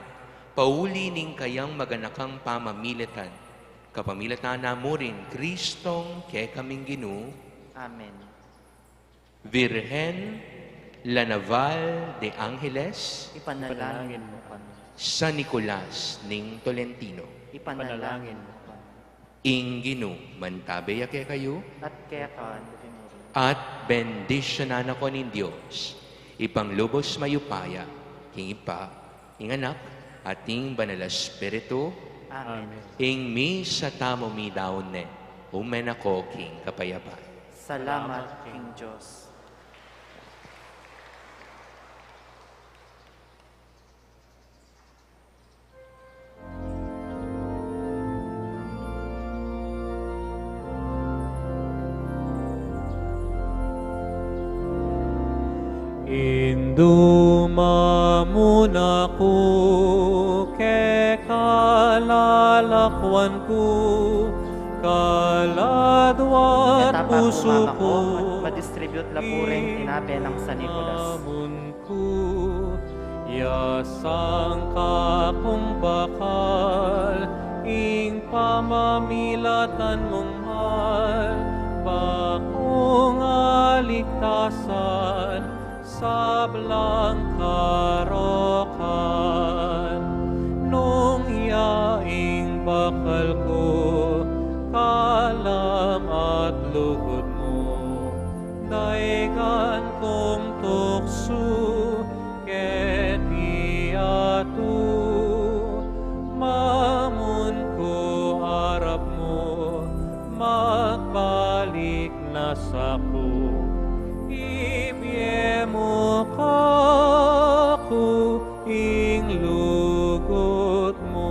pauli ning kayang maganakang pamamilatan. Kapamilatan na mu rin Kristong kekaming Ginu. Amen. Virgen, La Naval de Angeles, ipanalangin mu kami. San Nicolas ning Tolentino, ipanalangin mu kami. Ing Ginu mantabe ya kekayu. At keka mu rin. At bendisyunan na ko ning Dios, Ibpang lubus mayupaya, king Ibpa, ing Anak, at ning Banal a Espiritu. Amen. Ing misa tamu midaun ne, ume na ko king kapayapan. Salamat king Dios. Induma mu na ku keka, lalakwan ku, kaladwa at pusu ku. Distribute la pu ring tinape nang San Nicolas. Mamun ku, ya sangkakung bakal, ing pamamilatan mung mal, bakung aligtasan, sablang karokan. Nung ya ing bakal ku, kalam at lugud mu, daigan kung tuksu keti atu, mamun ku arap mu, magbalik na sa ku, ibie mu kaku ing lugud mu.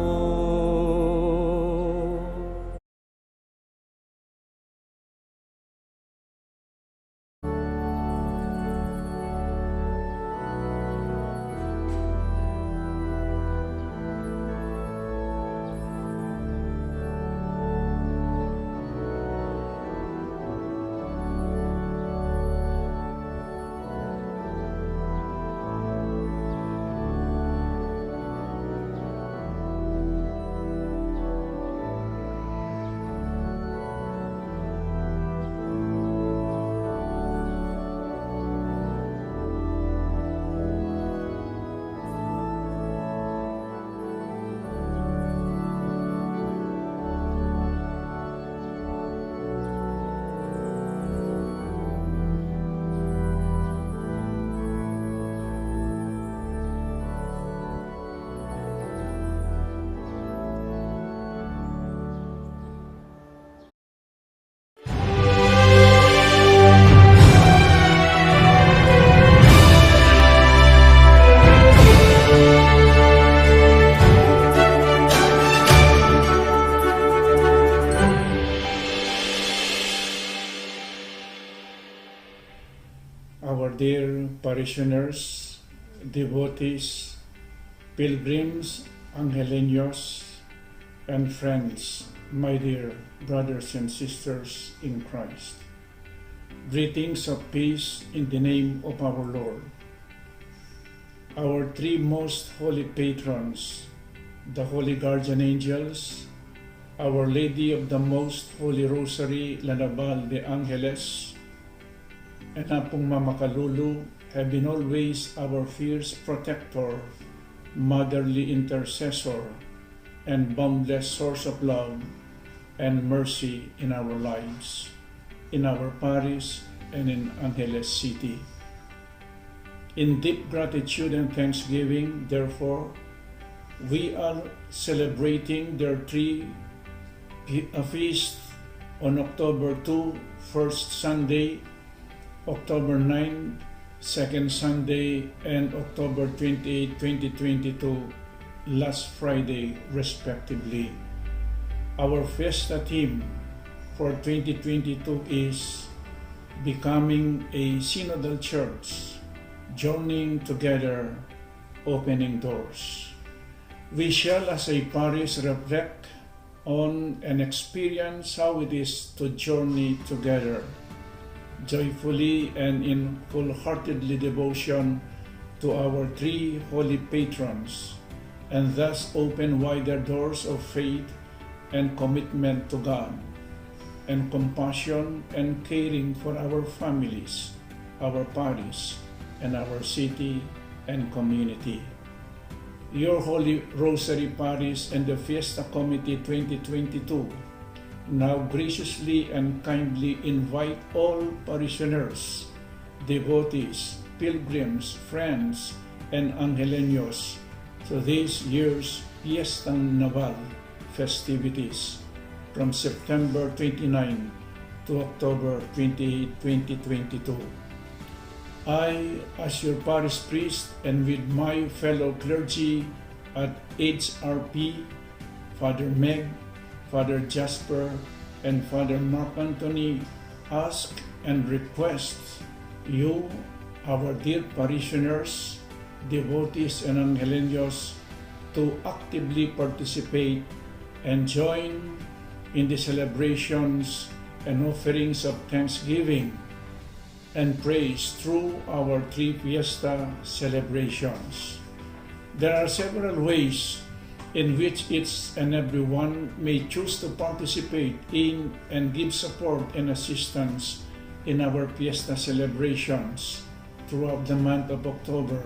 Our dear parishioners, devotees, pilgrims, Angeleños, and friends, my dear brothers and sisters in Christ. Greetings of peace in the name of our Lord. Our three most holy patrons, the Holy Guardian Angels, Our Lady of the Most Holy Rosary, La Naval de Angeles, and Apung Mama Kalulu have been always our fierce protector, motherly intercessor, and boundless source of love and mercy in our lives, in our parish, and in Angeles City. In deep gratitude and thanksgiving, therefore, we are celebrating their three fe-, a feast on October two, first Sunday, October nine, second Sunday, and October twenty-eight, twenty twenty-two, last Friday, respectively. Our fiesta theme for twenty twenty-two is Becoming a Synodal Church, Journeying Together, Opening Doors. We shall, as a parish, reflect on and experience how it is to journey together, joyfully and in full-heartedly devotion to our three holy patrons, and thus open wider doors of faith and commitment to God, and compassion and caring for our families, our parish, and our city and community. Your Holy Rosary Parish and the Fiesta Committee twenty twenty-two now graciously and kindly invite all parishioners, devotees, pilgrims, friends, and Angeleños to this year's Fiestang Naval festivities from September twenty-nine to October twenty-eight, twenty twenty-two. I, as your parish priest, and with my fellow clergy at H R P, Father Meg, Father Jasper, and Father Mark Anthony, ask and request you, our dear parishioners, devotees, and Angeleños to actively participate and join in the celebrations and offerings of thanksgiving and praise through our three fiesta celebrations. There are several ways in which each and everyone may choose to participate in and give support and assistance in our fiesta celebrations throughout the month of October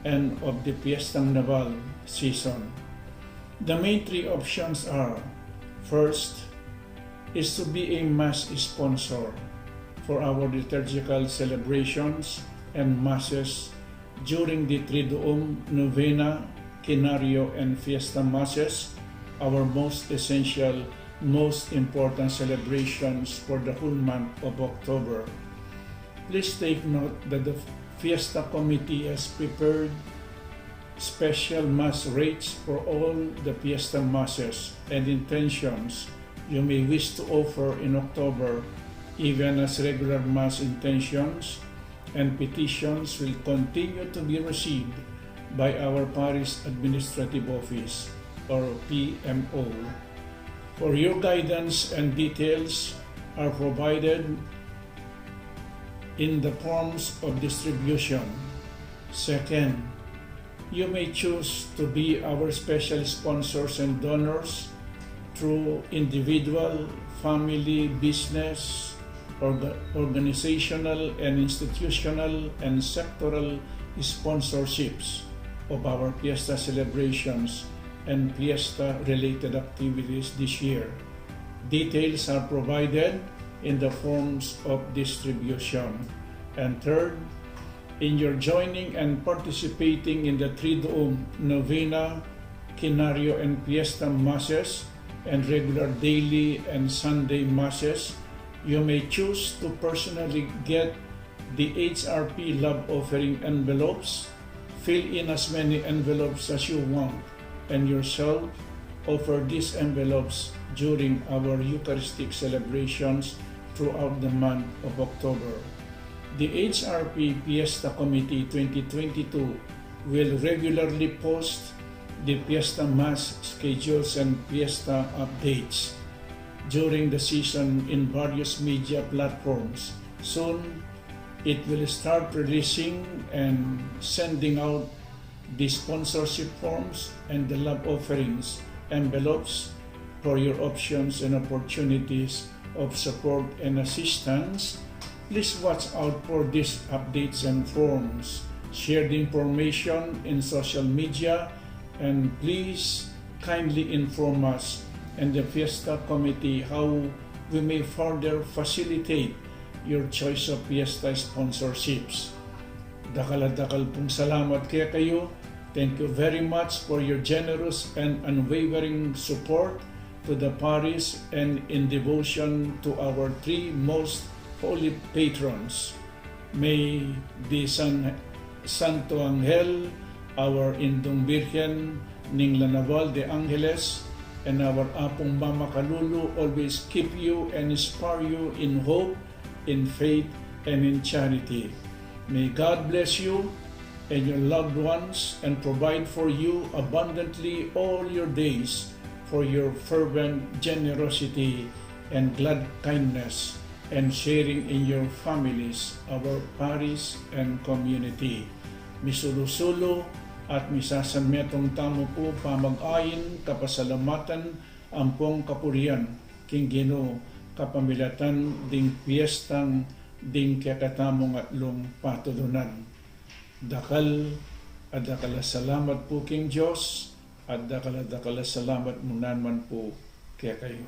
and of the Fiestang Naval season. The main three options are: first is to be a mass sponsor for our liturgical celebrations and masses during the Triduum, Novena, Quinario, and Fiesta Masses, our most essential, most important celebrations for the whole month of October. Please take note that the Fiesta Committee has prepared special mass rates for all the Fiesta Masses and intentions you may wish to offer in October, even as regular mass intentions and petitions will continue to be received by our Parish Administrative Office, or P M O. For your guidance, and details are provided in the forms of distribution. Second, you may choose to be our special sponsors and donors through individual, family, business, orga-, organizational, and institutional and sectoral sponsorships of our fiesta celebrations and fiesta-related activities this year. Details are provided in the forms of distribution. And third, in your joining and participating in the Triduum Novena, Quinario, and Fiesta Masses, and regular daily and Sunday Masses, you may choose to personally get the H R P love offering envelopes. Fill in as many envelopes as you want and yourself offer these envelopes during our Eucharistic celebrations throughout the month of October. The H R P Fiesta Committee twenty twenty-two will regularly post the Fiesta Mass schedules and Fiesta updates during the season in various media platforms. Soon, it will start releasing and sending out the sponsorship forms and the love offerings envelopes for your options and opportunities of support and assistance. Please watch out for these updates and forms. Share the information in social media, and please kindly inform us and the Fiesta Committee how we may further facilitate your choice of fiesta sponsorships. Dakal a dakal pung salamat kekayu. Thank you very much for your generous and unwavering support to the parish and in devotion to our three most holy patrons. May the San, Santo Angel, our Indung Birhen ning La Naval de Angeles, and our Apung Mama Kalulu always keep you and inspire you in hope, in faith, and in charity. May God bless you and your loved ones and provide for you abundantly all your days for your fervent generosity and glad kindness and sharing in your families, our parish, and community. Misulu-sulu at misasanmetung tamu pu pamag-ayin kapasalamatan ampong kapurian king Ginu kapamilatan ding piestang ding kekatamung atlung patulunan. Dakal a dakal a salamat pu king Dios, at dakal a dakal a salamat mu naman pu kekayu.